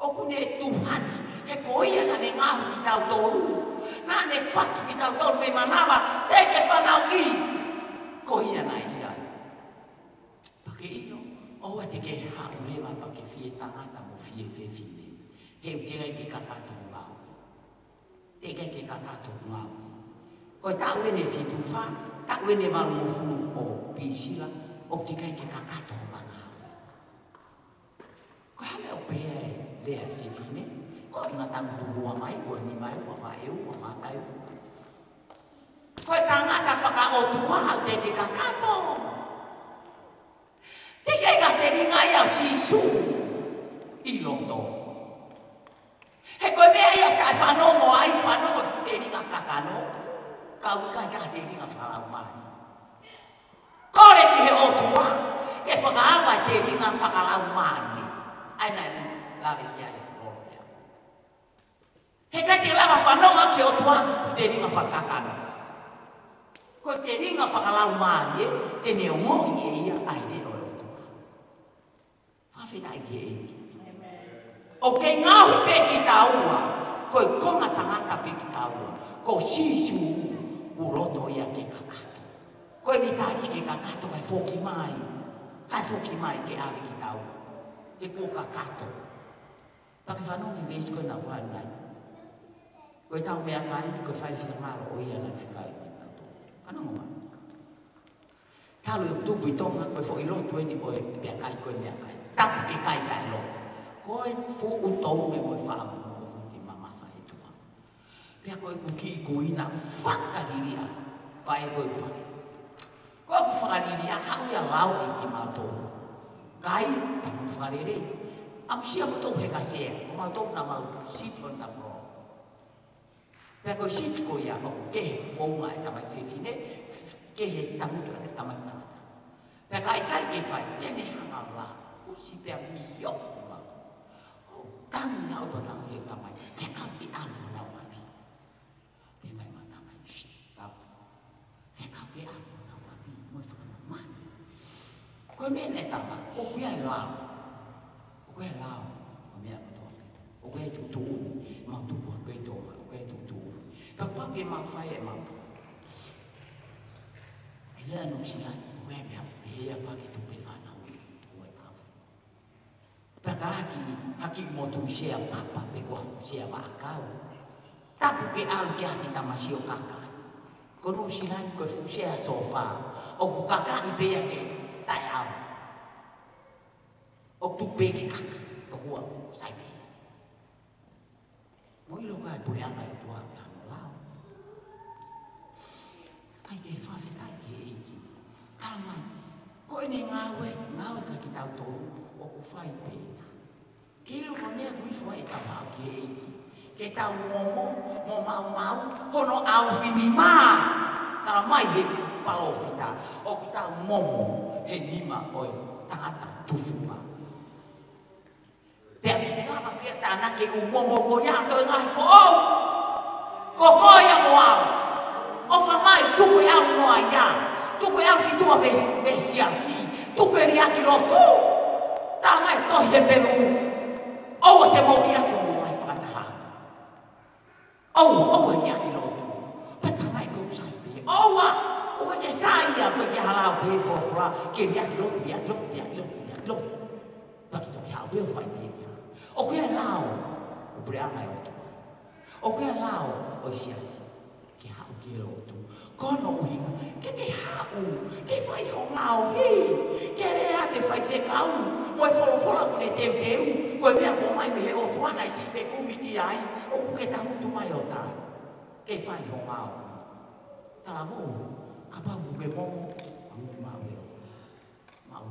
ʻOku ne tuhan, he Ko ia naʻa ne ngaohi kitautolu. Naʻa ne fatu kitautolu mei manava, teʻeki ke fanauʻi. Ko ia naʻe ʻi ai. Pea ke ʻilo, ʻoua te ke haʻu leva pea ke fie tangata mo fie fefine. He ʻoku teʻeki ai ke kakato ngaohi. Teʻeki ai ke kakato ngaohi. Ko e taʻu eni ʻe fitu fā, taʻu eni ʻe valungofulu ʻo Pisila, ʻoku teʻeki ai ke kakato ngaohi. Ko e hā e meʻa ʻoku pehē ai e lea ʻa e fefine? Ko e ngata ʻoku tuku mai, ko e nima ʻe ua, vaʻe ua, mata ʻe ua. Ko e tangata fakaʻotua ʻoku teʻeki ke kakato. Teʻeki ai ke telinga ia ʻo Sīsū ʻi loto. He ko e meʻa ia ʻoku taʻefanongo ai, fanongo he telinga kakano. Ka ʻoku ʻikai ke telinga fakalaumālie. Kole ki he ʻOtua ke fakaava e telinga fakalaumālie. ʻA ia naʻe lave ki ai ʻa Koloea. He ʻikai te lava fanongo ki he ʻOtua he telinga fakakakano. Ko e telinga fakalaumālie te ne ongoʻi ʻe ia ʻa e leʻo ʻo e ʻOtua. Fakafetaʻi ki he ʻEiki. ʻOku kei ngaohi pē kitaua, ko e konga tangata pē kitaua, ko Sīsū kuo loto ia ke kakato. Ko ʻene tali ke kakato kae foki mai, kae foki mai ke ʻave kitaua. He kuo kakato. Pea ke fanongo ki he veesi ko ē naʻa ku ʻoatu ʻanenai. Ko ʻetau meʻakai, ko e fai finangalo ʻo ia naʻe fekau kitautolu. Fanongo mai. Talu ʻeku tupu ʻi Tonga, ko e foʻi lotu eni ʻo e meʻakai ko e meʻakai. Tapu ke kai taʻeloto. Ko e fuʻu toume mo e fānau ʻoku fuʻu mamafa ʻi tuʻa. Pea ko ʻeku kiʻi kuini naʻe fakaliliʻa, fai ko e fai. Ko ʻeku fakaliliʻa, haʻu ia ʻo lau ʻe kimautolu. Kai, tapu fakalelei. ʻAmusia moutolu he ka sea, ko mautolu naʻa mau sit on the floor. Pea ko e siti ko ia ʻoku kehe founga e tamaiki fefine, kehe tangutu e tamaiki tangata. Pea ka ʻikai ke fai, te ne hanga ʻo la, ʻusi pea mio ki ma. ʻO tangi na ʻo tō tangi he tamaiki, fekau ke ʻalu ʻo nau ʻapi. Pea mai ma tamaiki, shh, tapu. Fekau ke ʻalu ʻo nau ʻapi, mo e fakamamahi. Ko e meʻa naʻe tama, ʻoku ʻi ai e lao. ʻOku ʻi ai e lao, ko e meʻa kotoa pē. ʻOku ʻi ai e tuʻutuʻuni, mau tupu hake ʻi Tonga, ʻoku ʻi ai e tuʻutuʻuni. Pea kuo pau ke mau fai ʻemau tuʻu. ʻI Nuʻu Sila, ʻoku ʻi ai e meʻa pehē ia, kuo pau ke tuku e fānau ʻi ʻo e tau. Pea ka haki, haki mo tuʻu sea papa pe ko ha fuʻu sea vaʻakau. Tapu ke ʻalu ke haki tamasiʻi ʻo kakai. Ko Nuʻu Sila ko e fuʻu sea sofā. ʻOku kakaʻi pē ia ke taʻeʻalu. ʻOku tuku pē ke kaka. Tokua sai pē. Mou ʻilo ko e puleʻanga ʻo e ʻOtua ke hano lao. ʻIkai ke fakafetaʻi ki he ʻEiki. Tala mai, ko ʻene ngāue, ngāue kia kitautolu, ʻoku fai pē ia. Ke ʻilo ko e meʻa ʻoku ʻi fua ʻetau haʻu ki he ʻEiki. Ke tau momo, mo maumau, hono ʻaofinima. Tala mai he palōfita, ʻoku tau momo, he nima ʻo e tangata tufunga. Pea ʻikai lava pē ia ʻo tānaki e ʻū momo ko ia ʻo toe ngaahi foʻou. Ko koe ia mo au. ʻOfa mai, tuku e ʻalu noa ia. Tuku e ʻalu ki tuʻa pē, pē siasi. Tuku e liʻaki lotu. Tala mai e tohi Hepelū. ʻOua te mou liʻaki homou ngaahi fakataha. ʻOua, ʻoua ʻe liʻaki lotu. Pea tala mai ko e sai pē. ʻOua, ʻoua ke sai ia, ko e ke hala pē folofola, ke liʻaki lotu, liʻaki lotu, liʻaki lotu, liʻaki lotu. Pea ke toki haʻu pē ʻo fai pē ia. ʻOku ʻi ai e lao ʻo e puleʻanga ʻo e ʻOtua. ʻOku ʻi ai e lao ʻo e siasi ke haʻu ki he lotu. Ko hono ʻuhinga, ke ke haʻu, ke fai ho ngaohi, ke lea ʻa e faifekau, mo e folofola kuo ne teuteu, ko e meʻa kuo ʻomai mei he ʻOtua naʻe siʻi fekumi ki ai, ʻoku ke tangutu mai ʻo tala, ke fai ho ngaohi. Talavou, kapau ʻoku ke momo, ʻalu ki maʻu e lotu. Maʻu,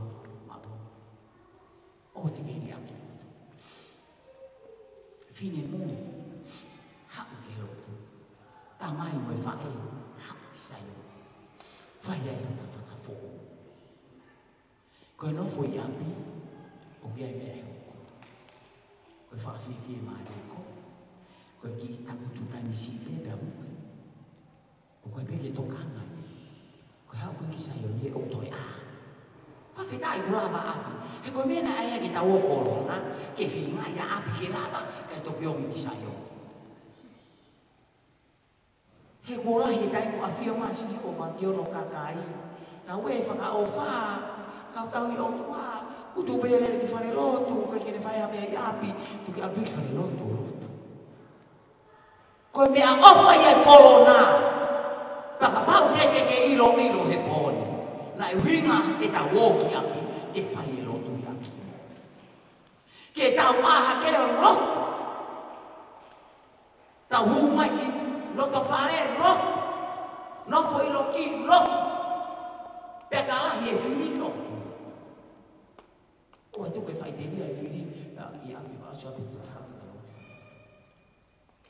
maʻu. ʻOua te ke liʻaki. Finemui, haʻu ki he lotu. Tamai mo e faʻē, haʻu ki Saione. Fai ai hota fakafoʻou. Ko e nofo ʻi ʻapi, ʻoku ʻi ai e meʻa ʻe hoko. Ko e fakafiefia mālie ko. Ko e kiʻi tangutu taimi siʻi pē pea muʻa. ʻOku ʻi ai pē ke tokanga ai. Ko e haʻu ko ē ki Saione ʻoku toe ʻā. Fakafetaʻi kuo lava ʻapi. He ko e meʻa naʻe ʻai ke tau ō ʻo koloa, ke feinga ia ʻapi ke lava, kae toki ʻomi ki Saione. He kuo lahi e taimi ʻoku ʻafio mai ai ʻa Sihova ki hono kakai. Naʻa ne fakaʻofa, kau tau ʻi ʻOtua, ʻoku tuʻu pē lele ki falelotu, ʻikai ke ne fai ha meʻa ʻi ʻapi, tuku ke ʻalu ki falelotu ʻo lotu. Ko e meʻaʻofa ia e kolona. Pea kapau te ke ʻiloʻilo he pō ni, naʻe ʻuhinga ʻetau ō ki ʻapi ke fai e lotu ʻi ʻapi. Ke tau ʻā hake ʻo lotu. Tau hū mai ki loto fale, lotu. Nofo ʻi loki, lotu. Pea ka lahi e fili, lotu. ʻOua te ke faʻiteliha e fili, ʻa, ʻi ʻapi, ʻa, ʻasi ʻapi, ʻapi, ʻapi.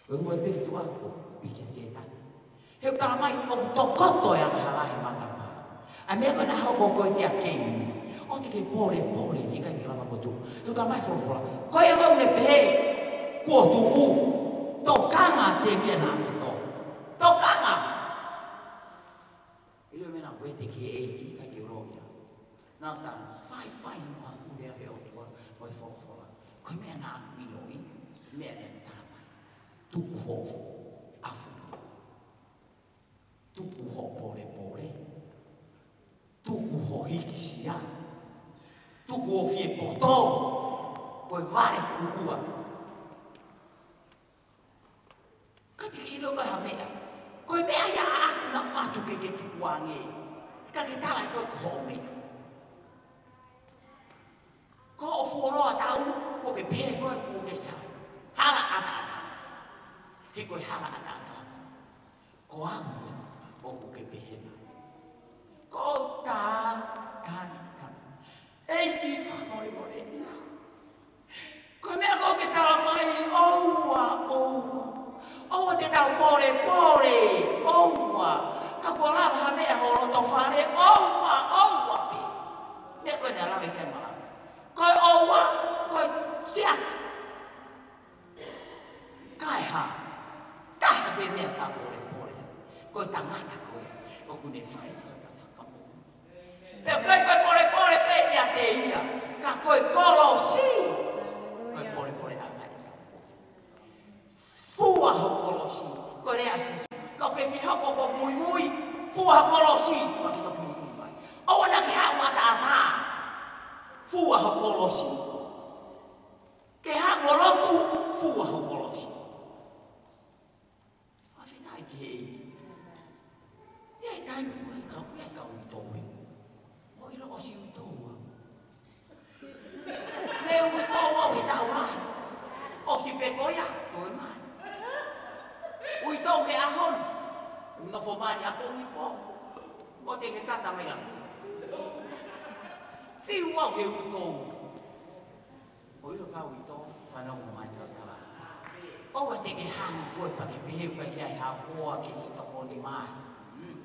Ko e ua pē ki tuʻa ko e piki ʻa Sētane. He ʻoku tala mai ʻoku tokoto e angahala he matapā. ʻA e meʻa ko ē naʻe hoko ko ē kia Keini. ʻOua te ke pōlepole, ʻikai ke lava ʻo tuʻu. He ʻoku tala mai e folofola, ko ia ʻoku ne pehē, kuo tuʻu. Tokanga telia naʻa ke tō. Tokanga. ʻIlo e meʻa naʻe ʻoatu ki he ʻEiki, ʻikai ke u ʻilo ia. Naʻa ta faifai mo ha pule ʻa e ʻOtua mo e folofola. Ko e meʻa naʻa ku ʻiloʻi, meʻa naʻe tala mai. Tuku hoʻo afu. Tuku hoʻo pōlepole. Tuku hoʻo hīkisia. Tuku hoʻo fie poto. Ko e vale kukua. Ka te ke ʻilo ko e hā e meʻa. Ko e meʻa ia ʻaʻaku naʻa ku ʻatu ke ke tukuange. Ka ke tala ʻe koe ko hoʻo meʻa. Ko hoʻo fuoloa tau, kuo ke pehē ko ē kuo ke sai. Hala ʻataʻatā. He ko e hala ʻataʻatā. Ko au ʻoku ke pehē mai. Ko tā, tā, tā. ʻEiki fakamolemole ia. Ko e meʻa ko ē ke tala mai, ʻoua, ʻoua. ʻOua te tau pōlepole, ʻoua. Ka kuo lava ha meʻa ho loto fale, ʻoua, ʻoua pē. Meʻa ko ē naʻe lave ki ai e malanga. Ko e ʻoua, ko e siʻaki. Kae hā, taha pē meʻa ta pōlepole. Ko e tangata ko ē, ʻoku ne fai ko e fakamoʻui. Pea ʻikai ko e pōlepole pē ʻiate ia, ka ko e kolosi. Ko e pōlepole ʻa e ngaahi. Fua ho kolosi, ko e lea ʻa Sīsū. Ka ke fie hoko ko e muimui, fua ho kolosi, ʻoua ke toki muimui mai. ʻOua naʻa ke haʻu ʻataʻatā, fua ho kolosi. Ke haʻu ʻo lotu, fua ho kolosi. Fakafetaʻi ki he ʻEiki. ʻI ai e taimi ʻoku ʻi ai e kau, ʻi ai e kau uitou ē. ʻOku ʻiloʻi ʻosi uitou au. Mei uitou au he taʻu lahi. ʻOsi pē ko ia, toe mai. Uitou he ʻaho ni. Nofo mai ʻapongipongi. ʻO te ke kata mai lā. Fiu au he uitou. ʻOku ʻiloʻi e kau uitou, fanongo mai ki he tala. ʻOua te ke hanu koe pea ke pehē ʻoku ʻikai ke ʻi ai ha hoa ke sitokoni mai. Mm.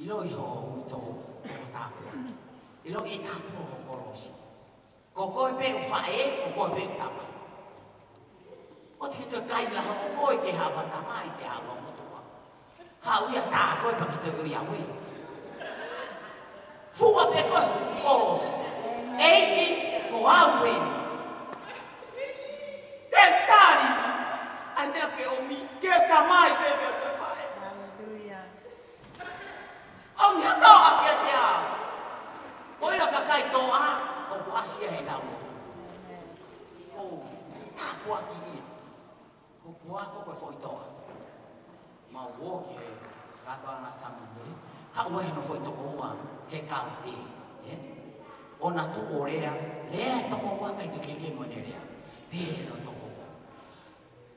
ʻIloʻi hoʻo uitou, ko e tāpuaki. ʻIloʻi e tāpuaki ho kolosi. Ko koe pē ʻoku faʻē, ko koe pē ʻoku tamai. ʻOua te ke toe kaila hoʻo koe ke haʻu ha tamai, ke haʻu ha motuʻa. Haʻu ia tā koe pea ke toe ʻo ia ue. Fua pē koe ho kolosi. ʻEiki, ko au eni. Te u tali ʻa e meʻa ke ʻomi, ke tamai pē meʻa ke fai. Haleluia. ʻOmi ha toʻa kiate au. ʻOku ʻi ai e kakai toʻa, ʻoku ʻasi ia he nau. ʻOku tāpuaki ia. Ko kuafo ko e foʻi toʻa. Mau ō ki he kātoanga Sāmiueli. Haʻu ai hono foʻi tokoua he kaute, ē? ʻO na tuʻu ʻo lea, lea e tokoua ʻikai te ke kei mo ʻene lea. Pehē hono tokoua.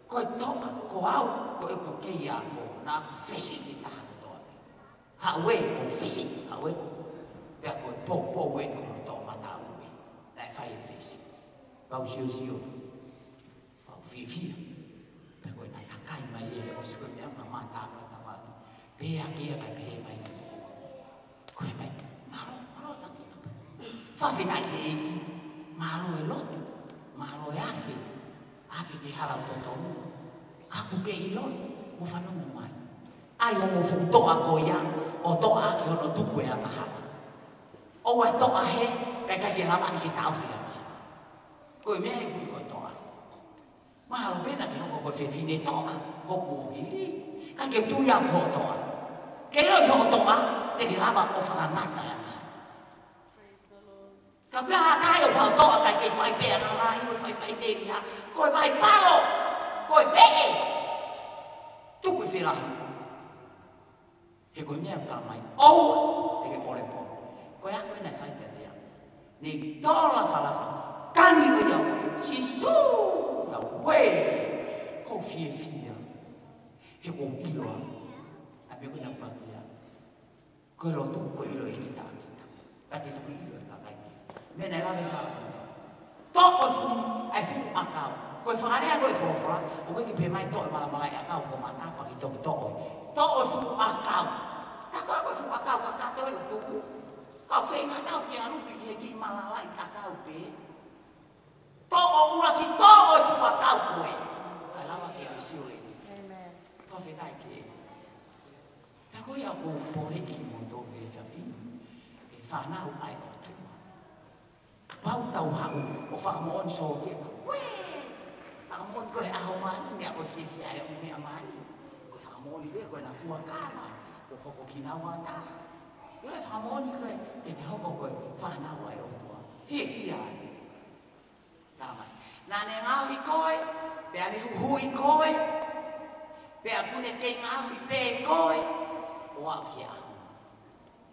Ko e toʻa, ko au, ko ʻeku kei ako, naʻa ku fesili taha ko e toʻa. Haʻu ē, ko e fesili, haʻu ē ko. Pea ko e poupou ē ko e toʻomataʻu ē. Naʻe fai e fesili. Pau siosio. Pau fiefia. Pea ko e naʻe kakai mai ē, ʻosi ko e meʻa ma mata no tavatu. Pea ke ia ka pehē mai. Ko e mai, mālō, mālō taki. Fakafetaʻi ki he ʻEiki. Mālō e lotu. Mālō e afe. Afe ki he hala ʻo totonu. Ka ʻoku ke ʻiloʻi, mo fanongo mai. ʻAi hoʻomo fuʻu toʻa ko ia, ʻo toʻa ki hono tuku e angahala. ʻOua ʻe toʻa he, kae ʻikai ke lava ke taʻofi angahala. Ko e meʻa ʻoku ui ko e toʻa. Mālō Naʻa ke hoko ko e fefine toʻa, hoko ʻo hili. Ka ke tui au hoʻo toʻa. Ke ʻilo hoʻo toʻa, te ke lava ʻo fakamata ia. Ka pea ha taha ʻoku haʻu toʻa kae kei fai pē ʻa e ngaahi ʻo fai fai te ia. Ko e vai palo, ko e peʻe. Tuku e felahi. He ko e meʻa ʻoku tala mai, ʻoua te ke polepole. Ko e ako ena ʻe fai kiate au. Naʻe tō lafalafa, tangi ʻo ia, Sīsū, ʻauē, ʻoku ou fiefia. He ʻoku ou ʻilo au. ʻA e meʻa ko ena ʻoku pau kia. Ko e lotu, ko e ʻilo ʻe kita kita. Pea te toki ʻilo ʻe kakai pē. Meʻa naʻe lave ka. Toʻo e fuʻu, ʻa e fuʻu ʻakau. Ko e fakalea ko e folofola, ʻoku ʻikai ke pehē mai toʻo e malamala ʻi he ʻakau ko e mata, pea ke toki toʻo. Toʻo e fuʻu ʻakau. Tā ko ā ko e fuʻu ʻakau kakato ʻe tuku. Ka ʻoku feinga tau ke alu ki he kiʻi malalaʻi ʻakau pē. Toʻo ʻuluaki, toʻo e fuʻu ʻakau ko ē. Kae lava ke ʻosi ʻo e. ʻĒmeni. Fakafetaʻi ki he. Pea ko ia ʻoku ou pole kimoutolu he efiafi ni, ʻe fānau ʻa e ʻOtua. Kapau te tau haʻu ʻo fakamoʻoni sōtia, uē! Fakamoʻoni ko e ʻaho mali, meʻa ko e fiefia ʻa e ʻū meʻa mali. Ko e fakamoʻoni leva ko e naʻa fuakava, ʻo hoko kinaua taha. Ko e fakamoʻoni ko ē, ke te hoko ko e fānau ʻa e ʻOtua. Fiefia ai. Tama. Naʻa ne ngaohi koe, pea ne huhuʻi koe, pea ʻoku ne kei ngaohi pē koe, ʻo aʻu ki he ʻaho.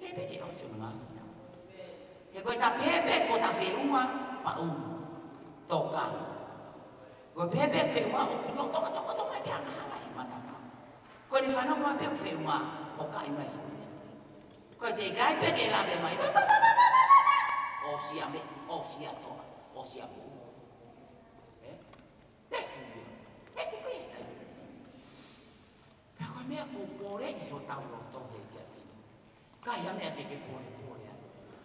He pē ke ʻosi ʻo ngaohi. He ko e ta pē pē ko ta feʻunga, paʻu, toka. Ko e pē pē feʻunga, ʻoku toka, toka, toka, toka, pea ngahala ʻi mata. Ko ʻene fanongo pē ʻoku feʻunga, ʻo kai mai fuʻu. Ko e teʻeki ai pē ke lave mai. ʻOsi ʻa meʻa, ʻosi ʻa toa, ʻosi ʻa pō. Ē? Nefu ia. Nefu pē ia. Pea ko e meʻa ʻoku pole ʻi hotau loto he efiafi ni. Ka ʻi ai ha meʻa te ke pole, pole ai.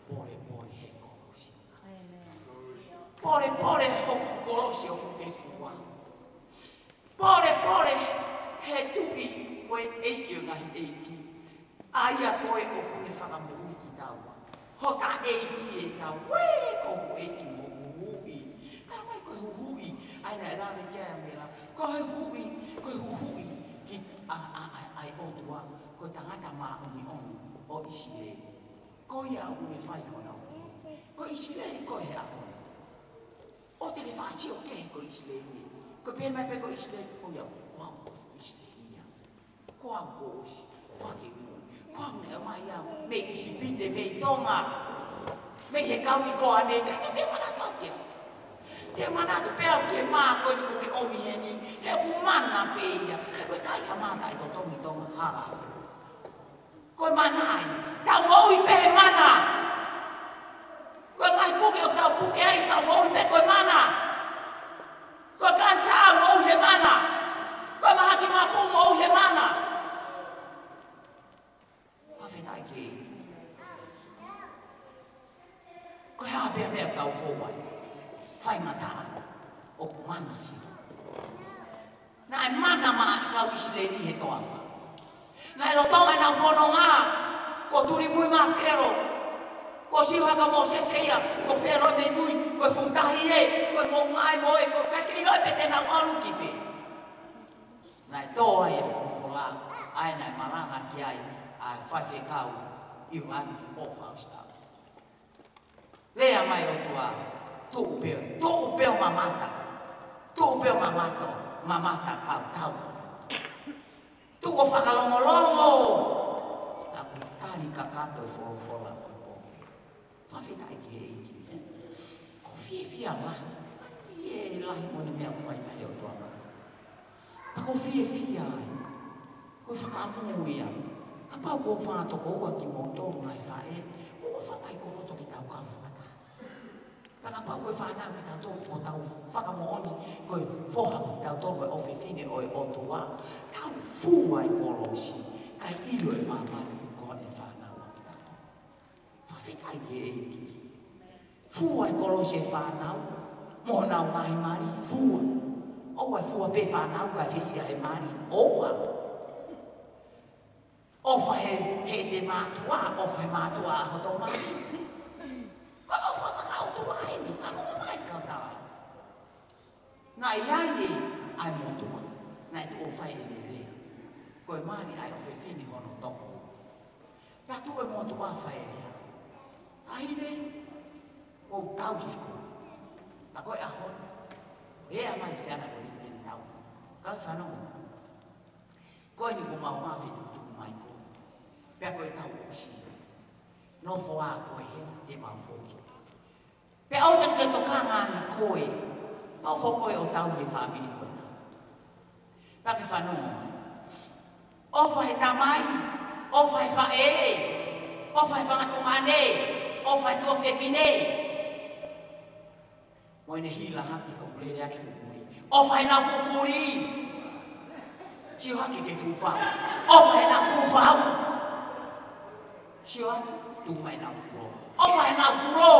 Pole, pole he kolosi. ʻĒmeni. Pole, pole he hofu kolosi ʻoku ke fua. Pole, pole, he tuʻi ko e ʻEiki ʻo e ngaahi ʻeiki. ʻA ia ko ē ʻoku ne fakamoʻui kitaua. Hota ʻEiki ʻe tau, uē, ko hoku ʻEiki mo huhuʻi. Ka ʻoku ʻikai ko e huhuʻi, ʻa ia naʻe lave ki ai ʻa Mela. Ko e huhuʻi, ko e huhuʻi ki ʻa, ʻa, ʻa, ʻa e ʻOtua, ko e tangata māʻoniʻoni ʻo ʻIsileli. Ko ia ʻoku ne fai honau. Ko ʻIsileli ko e he ʻaho. ʻOua te ke faʻa sio kehe ko ʻIsileli. Ko e pehē mai pē ko ʻIsileli ko ia, ko au ko ʻIsileli ia. Ko au ko ʻosi, ko ake mo. Ko au ne ʻomai au, mei ʻIsipite, mei Tonga. Mei he kau ʻi ko ane, ka te manatu au kia. Te manatu pē au ki he mā ko eni ʻoku ke ʻomi heni, he ʻoku mana pē ia, he ko e kai ha mā taʻetotongi Tonga, hala. Ko e mana ai. Tau moʻui pē he mana. Ko e ngaahi puke ʻoku tau puke ai, tau moʻui pē ko e mana. Ko e kanisā moʻui he mana. Ko e mahaki mafu moʻui he mana. Fakafetaʻi ki he ʻEiki. Ko e hā pē meʻa ʻoku tau fou ai. Faingataʻa. ʻOku mana sila. Naʻe mana mai kau ʻIsileli he toafa. Naʻe lolotonga ʻenau fononga, ko e tuli mui mai Felo. Ko e sio hake ʻa Mōsese ia, ko Felo ʻi mui, ko e fuʻu tahi ē, ko e moʻunga ʻi muʻa ē, ko e ʻikai ke ʻilo pē te nau ʻalu ki fē. Naʻe tō ai e folofola, ʻa ia naʻe malanga ki ai, ʻa e faifekau, ʻIoane ʻo Fausita. Lea mai ʻOtua, tuʻu pē, tuʻu pē ʻo mamata. Tuʻu pē ʻo mamata, mamata kautau. Tuʻu ʻo fakalongolongo. Naʻa ku tali kakato e folofola ʻo e pō. Fakafetaʻi ki he ʻEiki. ʻOku ou fiefia lahi. ʻIo, lahi mo e meʻa ʻoku fai mai ʻe he ʻOtua. Ka ʻoku ou fiefia ai. Ko e fakaʻamu ia. Kapau ko e fanga tokoua kimoutolu ngaahi faʻē, ʻoku ou fakaʻikoloto ke tau kau fakataha. Pea kapau ko e fānau kitautolu ʻoku tau fakamoʻoni, ko e foha kitautolu ko e ʻofefine ʻo e ʻOtua, tau fua e kolosi, kae ʻilo e māmani ko e fānau kitautolu. Fakafetaʻi ki he ʻEiki. Fua e kolosi e fānau, mo honau ngaahi mali, fua. ʻOua ʻe fua pē fānau kae fie ʻai e mali, ʻoua. ʻOfa he, he te mātuʻa, ʻofa he mātuʻa hoto mali. Ko e ʻofa fakaʻotua eni, fanongo mai kautau. Naʻe ʻi ai e, ʻa e motuʻa, naʻe tuʻu ʻo fai ʻene lea. Ko e mali ʻa e ʻofefine hono toko. Pea tuʻu e motuʻa ʻo fai e lea. Taʻahine, kuo u tauhi koe. Pea ko e ʻaho ni, lea mai siana ko eni pea ne tauhi koe. Kau fanongo. Ko eni kuo mau mafetukutuku mai koe. Pea ko e tau ʻosi. Nofo ā koe he, he mau foki. Pea ʻoua te ke tokanga ange koe. Nofo koe ʻo tauhi e fāmili ko ena. Pea ke fanongo mai. ʻOfa he tamai, ʻofa he faʻē, ʻofa he fanga tuongaʻane, ʻofa he tuofefine. Mo ʻene hila hake ʻoku lele ʻaki e fuʻu kuli. ʻOfa heʻenau fuʻu kuli. Sio hake ki he fuʻu fau. ʻOfa heʻenau fuʻu fau. Sio hake, tuku mai ʻenau kulo. ʻOfa heʻenau kulo.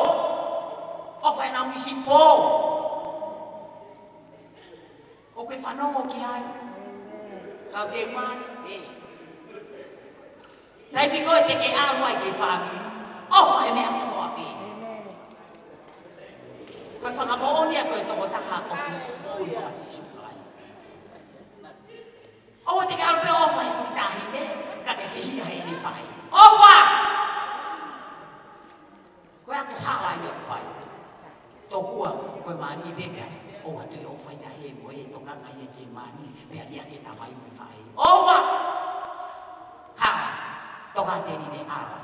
ʻOfa heʻenau misi fō. ʻOku ke fanongo ki ai? Kau ke mali, ē. Taimi ko ē te ke ʻalu ai ki he fāmili, ʻofa he meʻa kotoa pē. Ko e fakamoʻoni ia ko e tokotaha ʻoku moʻui fakasīsū Kalaisi. ʻOua te ke ʻalu pē ʻo ʻofa he fuʻu taʻahine, ka ke fehiʻa heʻene faʻē. ʻOua! Ko e ako hala ia ʻoku fai. Tokua ko e mali pē pea ʻoua te ke ʻofa ia he mo e tokanga ia ki he mali, pea liʻaki e tamai mo e faʻē. ʻOua! Hala. Tokateni ne hala.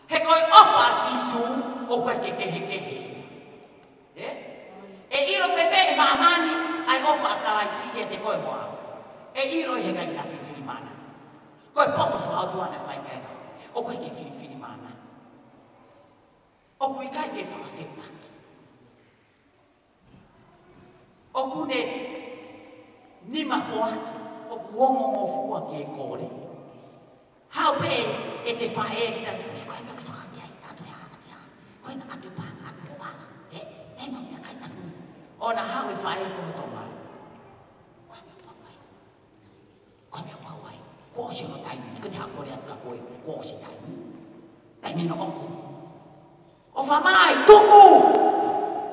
He ko e ʻofa ʻa Sīsū, ʻoku ʻikai ke kehekehe. Ē? ʻE ʻilo fēfē ʻe māmani ʻa e ʻofa ʻa Kalaisi kiate koe mo au? ʻE ʻilo ʻi he ʻikai ke ta filifilimānako. Ko e poto fakaʻotua naʻe fai ki ai. ʻOku ʻikai ke filifilimānako. ʻOku ʻikai ke fakafepaki. ʻOku ne nima foaki, ʻoku ongongofua ki he kole. Haʻu pē ʻete faʻē kita, ko e meʻa ʻoku tokanga ki ai, ʻatu ia, ʻatu ia. Ko ena ʻatu pā, ʻatu pā. Ē, ē, mau meʻakai ʻatu. ʻOua naʻa haʻu e faʻē ko e tōmai. Ko e meʻa pau ai. Ko e meʻa pau ai. Kuo ʻosi hono taimi, ko ʻete haʻu kole atu kia koe, kuo ʻosi taimi. Taimi hono ʻoku. ʻOfa mai, tuku!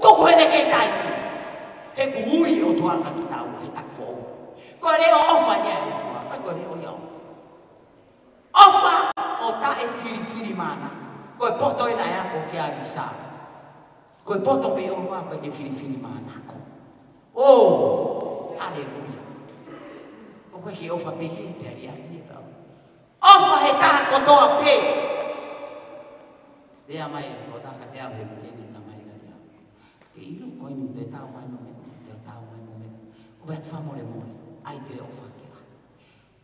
Tuku heʻene kei taimi. He ʻoku ui ʻOtua kia kitaua he taʻu foʻou. Ko e leʻo ʻofa ia ʻa e ʻOtua, ʻikai ko e leʻo ia ʻo ʻofa ʻo taʻefilifilimānako. Ko e poto ena ʻe ako kia ʻAlisa. Ko e poto mei ʻolunga ko e filifilimānako. ʻŌ, haleluia. ʻOku ʻikai ke ʻofa pehē, pea liʻaki e kau. ʻOfa he taha kotoa pē. Lea mai e fakatātā kiate au he uike ni, talamai kiate au. Ke ʻilo ko eni te tau mai mo meʻa, te tau mai mo meʻa. ʻOku ʻikai te u fakamolemole, ʻai pē ʻofa ke ʻai.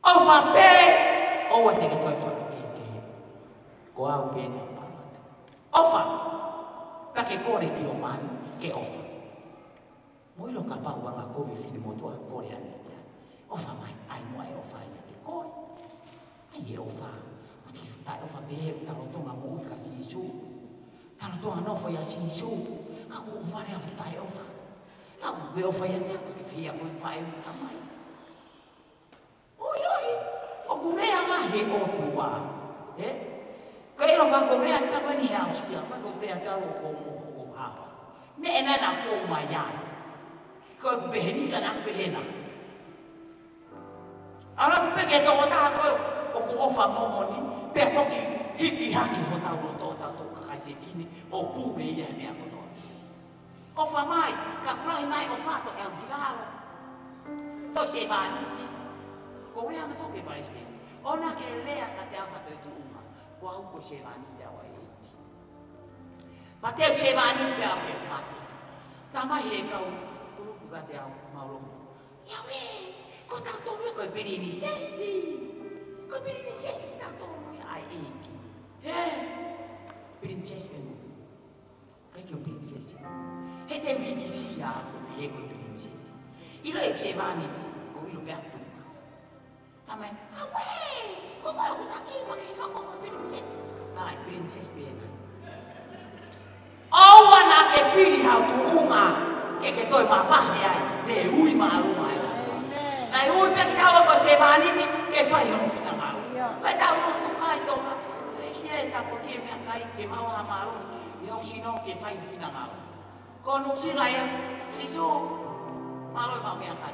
ʻOfa pē, ʻoua te ke toe fakakehekehe. Ko au pē naʻa palata. ʻOfa. Pea ke kole ki ho mali, ke ʻofa. Mo ʻilo kapau ʻoku anga kovi e finemotuʻa, kole ange ki ai. ʻOfa mai, ʻai muʻa e ʻofa ia kiate koe. ʻAi e ʻofa. ʻOua te ke fuʻu taʻeʻofa pehē, ʻoku ta lolotonga moʻui kia Sīsū. Ta lolotonga nofo ʻia Sīsū. Ka kuo ʻohovale ʻa e fuʻu taʻeʻofa. Ka ʻoku ke ʻofa ia te aku ke fia koe fai mo tamai. ʻOi, ʻoi, ʻoku lea mai he ʻOtua, ē? Ko e ʻilo ka ko e lea ʻa e tama ni he ʻausia, ka ko e lea ʻa e tau ko mo ko hapa. Meʻa ena naʻa fou mai ai. Ko e pehē ni ka naʻa pehē na. ʻAlu atu pē ki he tokotaha ko ē ʻoku ʻofa moʻoni, pea toki hiki hake hotau loto, hotau kakai fefine, ʻo pule ia he meʻa kotoa. ʻOfa mai, ka ʻoku lahi mai ʻofa, toki ʻalu ki lalo. Toki sevāniti. Ko e anga foki e palesiteni. ʻOua naʻa ke lea kiate au ha toe tuʻunga. Ko au ko e sevāniti au ʻa e ʻEiki. Pea te u sevāniti pea u ke mate. Talamai he kau kulupu kiate au, Maulongo. ʻIo ē, ko tautolu ē ko e pilinisesi. Ko e pilinisesi tautolu ē ʻa e ʻEiki. Ē, pilinisesi pē mo. ʻIkai ke u pilinisesi. He te u hikisia au ko e pehē ko e pilinisesi. ʻIlo e sevāniti, ko e ʻilo pē ʻaku. Talamai, ʻauē, ko koe ʻoku taki ma ke hoko ko e pilinisesi. Ka ʻai pilinisesi pē ena. ʻOua naʻa ke fili ha tuʻunga ke ke toe mavahe ai, ne ui mālōlō ai. Naʻe ui pē kitaua ko e sevāniti ke fai hono finangalo. Ko e tau ʻoku kai Tonga, ʻe hia e tapo ki he meʻakai ke maʻu ha mālōlō, ʻi hoʻo sino ke fai finangalo. Ko Nuʻusila ē, Sīsū, mālō e mau meʻakai.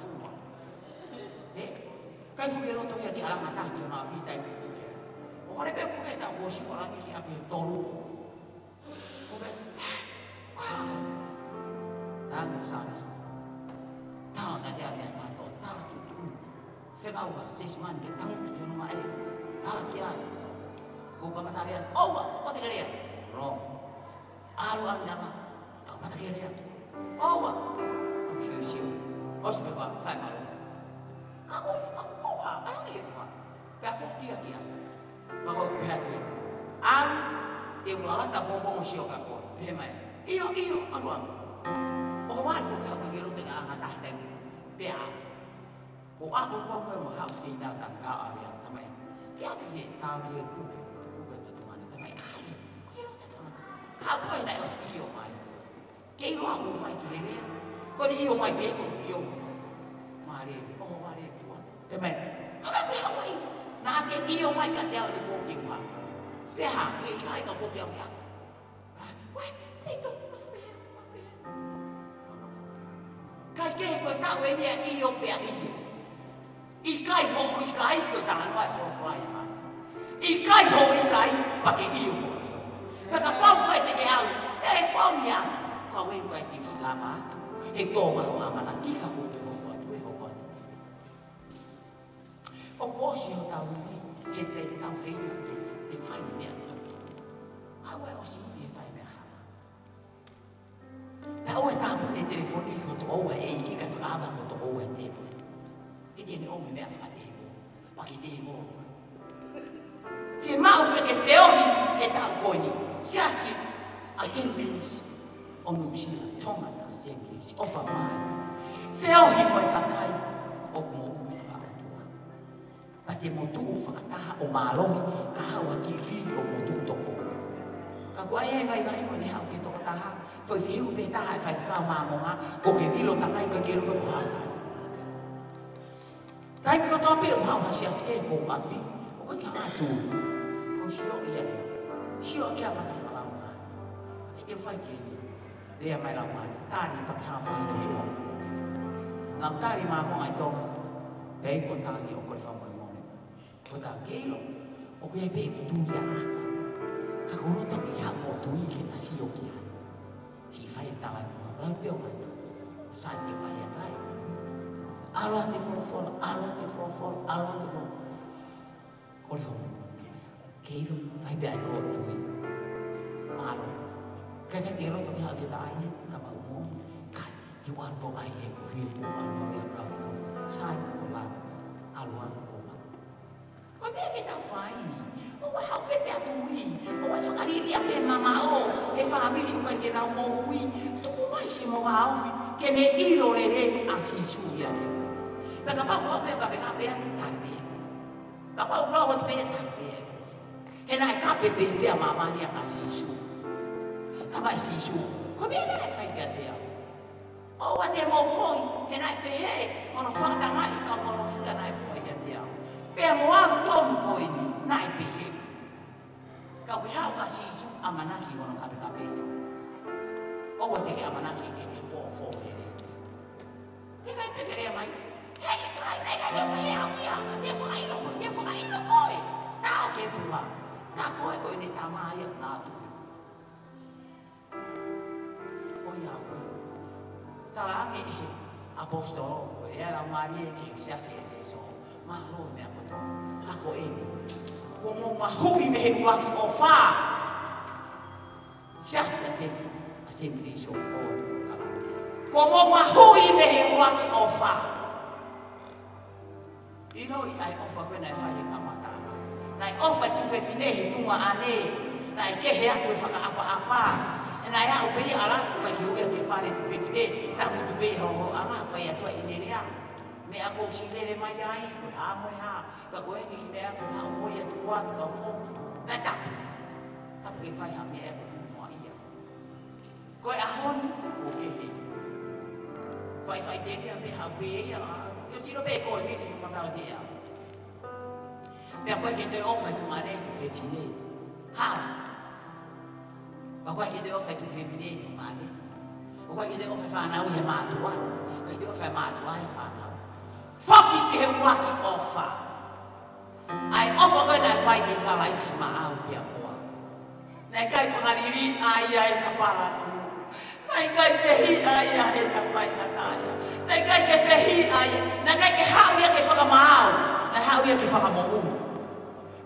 fua. Ē? ʻIkai fuʻu ke loto ia ke ʻalu ange ha taha ki hono ʻapi taimi ʻoku ʻikai ke. ʻOku ʻalu pē ʻo puke ʻetau kōsiua ʻo ʻalu ange ki ʻapi ʻe tolu. Ko e, ko e hā? Tangi ʻo Sālesi. Tala naʻe ʻave ʻa e kātoa, tala tuʻutuʻuni. Fekau ʻa Seisimani ke tangutu ki hono vaʻe. Ala ki ai. Ko e kamata lea, ʻoua, ʻoua te ke lea. Wrong. ʻAlu ange ʻana, kamata ke lea. ʻOua. Sio, sio. ʻOsi pē ko e fai mālō. Ka ko, ka ko, ʻoua, ala ki he kuā. Pea foki ia ki ai. Pea ko e pehē atu ia. ʻAlu, te u lata pongipongi ʻo sio kia koe. Pehē mai. ʻIo, ʻio, ʻalu ange. ʻOhovale foki haʻu ki loto ki he anga tahi taimi. Pea ʻalu. Ko e ako ko e mo haʻu ki he ʻapi ʻo tau ka ʻave ʻa e tamai. Ke ʻalu ki he, ka ki he puke, puke ʻo e tangata tamai. Kai, ki loto tangata. Haʻu ko ē naʻe ʻosi ʻio mai. Ke ʻilo ʻoku fai ki he lea. Ko ʻene ʻio mai pē ko e ʻio. Mālie, ʻohovale ki ai. Pehē mai, hanga ki Hawaiʻi. Naʻa ke ʻio mai kiate au ʻe ko ki ua. Pea hā, ke ʻikai ka foki au ia. Uē, pito, pito, pito. Kai kehe ko e taʻu eni ʻa e ʻio pea ʻio. ʻIkai hoʻo ʻikai ko e talanoa e folofola ia. ʻIkai hoʻo ʻikai, pea ke ʻio hoʻo ʻio. Pea kapau ʻoku ʻikai te ke ʻalu, telefoni ia. Ko au ē ʻoku ʻikai ke u ʻosi lava atu. He tō ma ʻo ʻamanaki ka ko e hoko atu, e hoko atu. ʻOku ʻosi hotau ivi, he te tau feinga ke, ke fai meʻa. Ka ʻoku ʻosi ivi he fai meʻa hala. Pea ʻoua ʻe tāpuni e telefoni ko e toʻo ʻa e ʻEiki kae fakaava ko e toʻo ʻa e tēvolo. He te ne ʻomi meʻa fakatēvolo. Pea ke tēvolo. Fiemaʻu ke ke feohi he taʻu ko eni. Siasi ʻa Saint Mary's ʻo Nuʻusila, Tongan ʻa Saint Mary's, ʻofa mai. Feohi mo e kakai ʻoku moʻui fakaʻotua. Pea te mo tuʻu fakataha ʻo mālohi, ka haʻu ha kiʻi fili ʻo mo tuʻu toko. Ka ko e vaivai ko eni haʻu ki he tokotaha, foʻi fehuʻi pē taha ʻe he faifekau Māmonga, ko ke vilo takai ka ke loto ko hata. Taimi kotoa pē ʻoku haʻu ha siasi ki hoku ʻapi, ʻoku ʻikai ke u ʻatu. Ko e sio ia. Sio ki he mata fakalau mai. ʻE ke fai ki ai. Lea mai lau mai. Tali pea ke hanga fai ki ai. Ngaahi tali Māmonga ʻi Tonga. Pea ʻikai ko e tali ʻoku ou fakamolemole. Ko e tali ke ʻilo. ʻOku ʻi ai pē ʻeku tui ʻaʻaku. Ka ko hono toki haʻu ʻo tui ke ta sio ki ai. Siʻi fai e tala ʻi muʻa, lau pē ʻo mai. Sai te mai ʻa kai. ʻAlu atu e folofola, ʻalu atu e folofola, ʻalu atu e folofola. Ko e folofola. Kei lo, fai pē ai ko e tui. Mālō. Ka ka te lo ko te hake tai, ka mau mo. Kai, ki wa ko ai e ko hi ko ʻalu ia ka ko. Sai ko la. ʻAlu atu ko la. Ko e meʻa ke tau fai. ʻOua ʻe haʻu pē pea tui. ʻOua ʻe fakaliliʻa pē mamaʻo he fāmili ʻoku ʻikai ke nau moʻui. Tuku mai ke mo vāofi. Ke ne ʻilo lelei ʻa Sīsū ia ke. Pea kapau ko pē ka pē ka pē atu tali pē. Kapau lau atu pē tali pē. He naʻe kape pē pea māmani ʻa Sīsū. Ka mai Sīsū. Ko e meʻa naʻe fai kiate au. ʻOua te mou foʻi, he naʻe pehē, hono fakatamai ka hono fika naʻe pua ia te au. Pea mo au tonu ko eni, naʻe pehē. Ka ʻoku ʻi ai ha Sīsū ʻamanaki hono kapekape. ʻOua te ke ʻamanaki ke ke fōfō lelei. Te kai pē ke lea mai. He ʻikai, naʻe ʻikai ke pehē au ia, ke fakaʻilo koe, ke fakaʻilo koe. Naʻa ke pua, ka koe ko ʻene tamai ia naʻa tuku. ʻOiauē. Talaange ʻe he ʻaposetolo, ko e lea ʻa e Laumālie ki he siasi ʻEfesō. Mālō e meʻa kotoa. Ka ko eni, kuo mou mahuʻi mei he ʻuluaki ʻofa. Siasi ʻa e Assemblies of God, Kalātia. Kuo mou mahuʻi mei he ʻuluaki ʻofa. ʻIloʻi ʻa e ʻofa ko ē naʻe fai he kamata. Naʻe ʻofa e tuofefine he tuongaʻane. Naʻe kehe atu e fakaʻapaʻapa. He naʻe aʻu pē ia ʻo ʻalu atu ʻo ʻai ke ui ia ki he fale ʻo e tuofefine. Tangutu pē ia he holoʻanga, fai atu ʻa e lea. Meʻa ʻoku ou siʻi lele mai ai, ko e hā mo e hā. Ka ko eni ki meʻa ko e hā, ʻoku ou ʻi ai ʻa e tuʻa, ka fou. Naʻe tapu. Tapu ke fai ha meʻa ʻoku ou ʻi ai. Ko e ʻaho ni, ʻoku kehe. Faʻifaʻiteliha pē haʻu pē ia, ʻio sino pē ko e miti matala te ia. Pea ʻoku ʻikai ke toe ʻofa e tuongaʻane he tuofefine. Hā? Pea ʻoku ʻikai ke toe ʻofa e tuofefine he tuongaʻane. ʻOku ʻikai ke toe ʻofa e fānau he mātuʻa. ʻIkai toe ʻofa e mātuʻa he fānau. Foki ki he ʻuluaki ʻofa. ʻA e ʻofa ko ē naʻe fai ʻe Kalaisi maʻau pea mo au. Naʻe ʻikai fakaliliʻa ia ʻe ta palatu. Naʻe ʻikai fehiʻa ia ʻe ta faingataʻaʻia. Naʻe ʻikai ke fehiʻa ia. Naʻe ʻikai ke haʻu ia ke fakamaau. Naʻe haʻu ia ke fakamoʻui.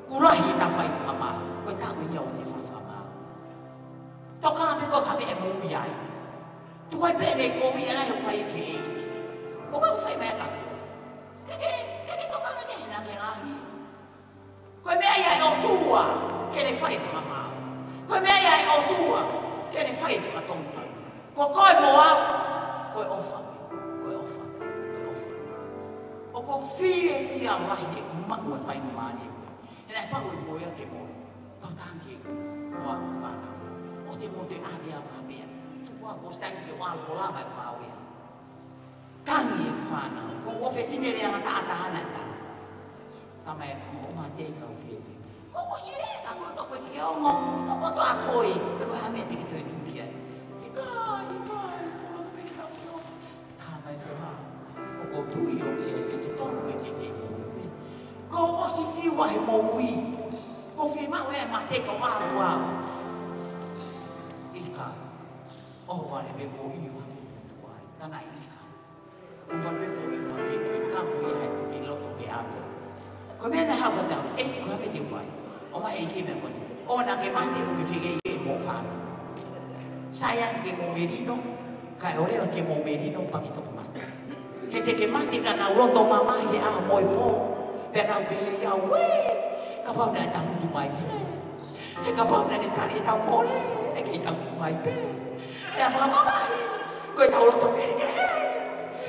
Kuo lahi ʻeta fai fakamaau. Ko e taʻu eni ʻoku te fai fakamaau. Toka pē ko e ka meʻa ʻe moʻui ai. Tuku ai pē ʻene kovi ʻa e lahi ʻoku fai ki he ʻEiki. ʻOku fai mai ʻa e ka. Ke ke, ke ke toka ke na ke lahi. Ko e meʻa ia ʻa e ʻOtua ke ne fai fakamaau. Ko e meʻa ia ʻa e ʻOtua ke ne fai fakatonutonu. Ko koe mo au, ko e ʻofa, ko e ʻofa, ko e ʻofa. ʻOku ou fiefia lahi he ʻoku maʻu e faingamālie ko ē. He naʻe pau ʻe moe ke moe. Pau tangi ʻo au fānau. ʻOua te mou toe ʻave au ha meʻa. Tuku au ko e taimi ke u ʻalu ko lava e pau ia. Tangi e fānau. Ko e fefine lea ngata ʻata hana e tau. Tama e ko o mate kau fefine. Ko o sile ka ko ko ko ke ongo. Ko ko to a koi. Ko ha meʻa te ke toe tuki ai. ʻIkai, ʻikai, ko e fefine kau fio. Tama e fua. ʻOku ou tui ʻoku ke ke te tonu ke te ke. Ko o si fiu ai moʻui. Ko fie maʻu e mate ko au au. ʻIkai. ʻO vale me ko i o. Ka naʻe ʻikai. Ko vale me ko i o, ke ke kamu ia he ke loto ke ave. Ko e meʻa naʻe haʻu ka tau, ʻEiki ko e hā ke te u fai. ʻOmai ʻEiki e meʻa ko eni. ʻOua naʻa ke mate ʻo ke fekei ke mo fānau. Sai ange ke mo melino, kae ʻoua ke mo melino pea ke toki mate. He te ke mate ka nau loto mamahi he ʻaho mo e pō. Pea nau pehē ia, ue, kapau naʻe tangutu mai he. He kapau naʻa ne tali ʻetau kole, ʻe kei tangutu mai pē. Pea fakamamahi, ko ʻetau loto kehekehe.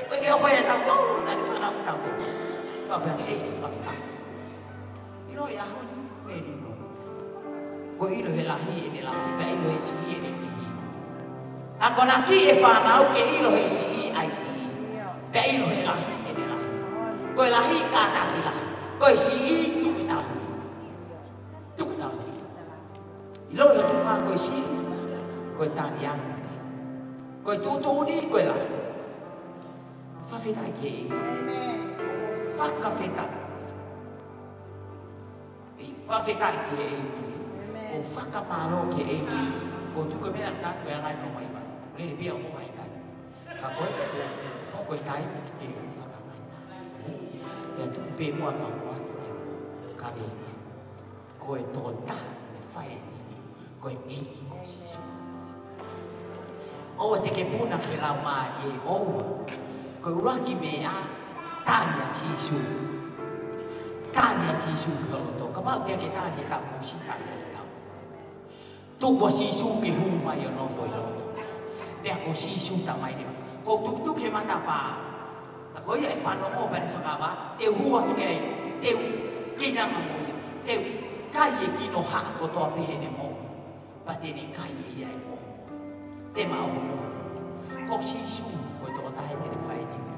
Ko e ke ʻofa ʻia tautolu, naʻa ne fanau tautolu. Pea pea kei ke fakafika. ʻIlo e ʻaho ni, melino. Ko e ʻilo he lahi, ʻene lahi, pea ʻilo he siʻi, ʻene siʻi. Akonaki e fānau ke ʻilo he siʻi, ʻa e siʻi. Pea ʻilo he lahi, ʻene lahi. Ko e lahi, kātaki lahi. Ko e siʻi, tuku e tau. Tuku e tau. ʻIlo e tuʻunga ko e siʻi, ko e tali ange. Ko e tuʻutuʻuni, ko e lahi. Fakafetaʻi ki he ʻEiki. Fakafetaʻi. ʻEi, fakafetaʻi ki he ʻEiki. ʻO fakamālō ki he ʻEiki. Ko tuku e meʻa ka ko e anga e ka mai mai. Lele pia o mai kai. Ka ko e ko ko e kai ke fakamai. Pea tuku pē mo a ka mo a ka me. Ko e tokotaha ne fai eni, ko e ʻEiki ko Sīsū. ʻOua te ke puna ki he laumālie, ʻoua. Ko e ʻuluaki meʻa, tali ʻa Sīsū. Tali ʻa Sīsū ki ho loto. Kapau te ke tali ʻe tau kusi, tali ʻe tau. Tuku ʻa Sīsū ke hū mai ʻo nofo ʻi ho loto. Pea ko Sīsū tamai leva. Ko e tukituki he matapā. Ka ko ia ʻe fanongo pea ne fakava, te u hū atu ki ai, te u keinanga mo ia, te u kai e kinohaʻa kotoa pē heʻene moʻui, pea te ne kai ʻe ia e moʻui. Te ma ʻoho. Ko Sīsū, ko e tokotaha te ne fai eni.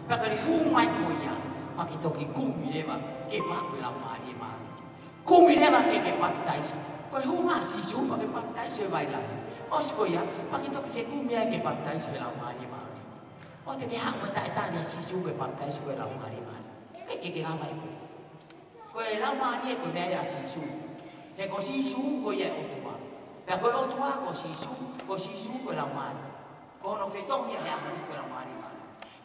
Pea ka ne hū mai ko ia, pea ke toki kumi leva, ke maʻu e Laumālie Māʻoniʻoni. Kumi leva ke ke papitaiso. Ko e hū mai ʻa Sīsū pea ke papitaiso he vai lahi. ʻOsi ko ia, pea ke toki fekumi ai ke papitaiso he Laumālie Māʻoniʻoni. ʻOua te ke haʻu mo e taʻetali ʻa Sīsū ke papitaiso ko e Laumālie Māʻoniʻoni. Ke ke ke lava ʻi koe. Ko e Laumālie ko e meʻa ia ʻa Sīsū. He ko Sīsū ko ia e ʻOtua. Pea ko e ʻOtua ko Sīsū, ko Sīsū ko e Laumālie. Ko hono fetongi ia he ʻaho ni ko e Laumālie Māʻoniʻoni.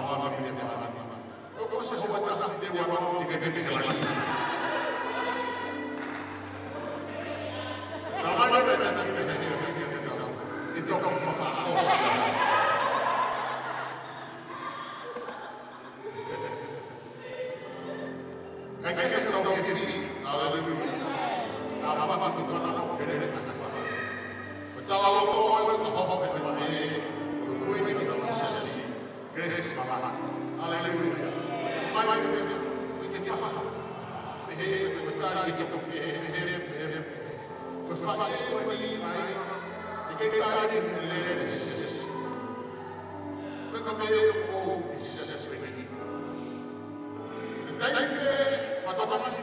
Tamai, ʻoku ʻosi e houa ʻe taha te u ʻalu atu ʻo pehē ki he langi. Tamai, ʻoku ʻikai ke u pehē ki he langi. ʻI he toko fakaʻosi. ʻIkai ke tau fiefia. Haleluia. Ka ʻoku ʻikai ke tau fiefia. Ko e tala loko ʻo e hohoko ʻe he faʻē, ko e kuini ʻo e tamaiki siasi, Kelesi Malanga. Haleluia. Mai, mai, mai, mai, mai, ke faha. Pehē, pehē, pehē, pehē, pehē, pehē. Ko e faʻē ʻo e niʻihi ʻa ia, ʻikai ke tali ʻe he lelei e siasi. Ko e kakai ʻoku ʻi he siasi ko eni. Ko e taimi pē, fakatamaki.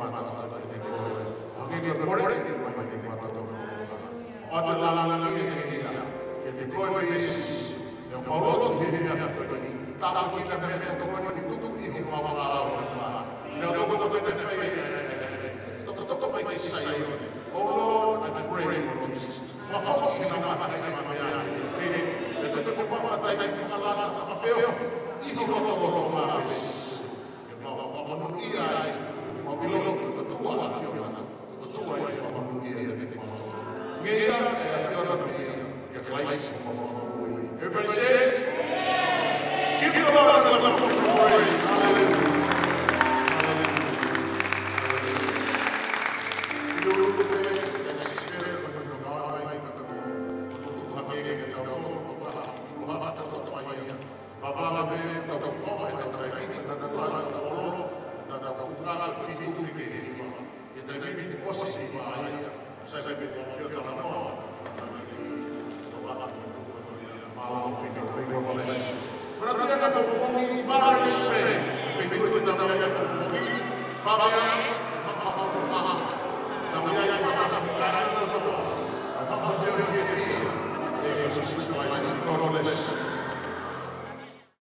fakamanatu ʻiate koe. Hangē ko e kole ʻa e ʻEiki maʻa kitautolu. ʻOatu e lāngilangi ʻa e ʻEiki kiate koe mo Sīsū. ʻE ʻoua ʻe loloto he efiafi ni. Tāpuekina meʻa kotoa ʻoku tuku ʻi ho ngaahi ʻao ʻo e tama. ʻE ʻoua ʻe loloto he efiafi ni. Tokotoko mai ki Saione. Oh Lord, I pray, Lord Jesus. Fakafoki ʻa e ngaahi ʻai ʻa e ʻEiki. ʻE te te papa tai tai fakalata fakafeohi ʻi ho lotolotonga Sīsū. ʻE mau fakamonūʻia ai, ʻe mau ʻilo ko e ʻOtua ʻa e ʻAfiona, ko e ʻOtua ʻa e fakamonūʻia ʻiate kimautolu. Ngeia ʻa e ʻAfiona, ngeia ʻia Kalaisi ko homau Fakamoʻui. Everybody says, give the Lord a clap of praise. Hallelujah. Hallelujah. Hallelujah. Vavanga pē tau tau ʻofa he tau taimi, naʻa tau ʻofa he tau taimi, naʻa tau ʻofa he tau ʻolo, naʻa tau ʻofa he tau fitu ki he hiva. He taimi ni ʻosi e hiva ia, sai sai pē tau ʻofa he tau ʻolo, naʻa tau ʻofa he tau ʻolo. Mālō, thank you, thank you, God bless you. Ko e tau ia ka tau ʻofa he Mother's Day, fitu ki he tau ia ka tau ʻofa he, pāpā ia, pāpā ʻofa, tau ia ia pāpā ʻofa, pāpā ʻofa, ʻofa, ʻofa, ʻofa, ʻofa, ʻofa, ʻofa, ʻofa, ʻofa,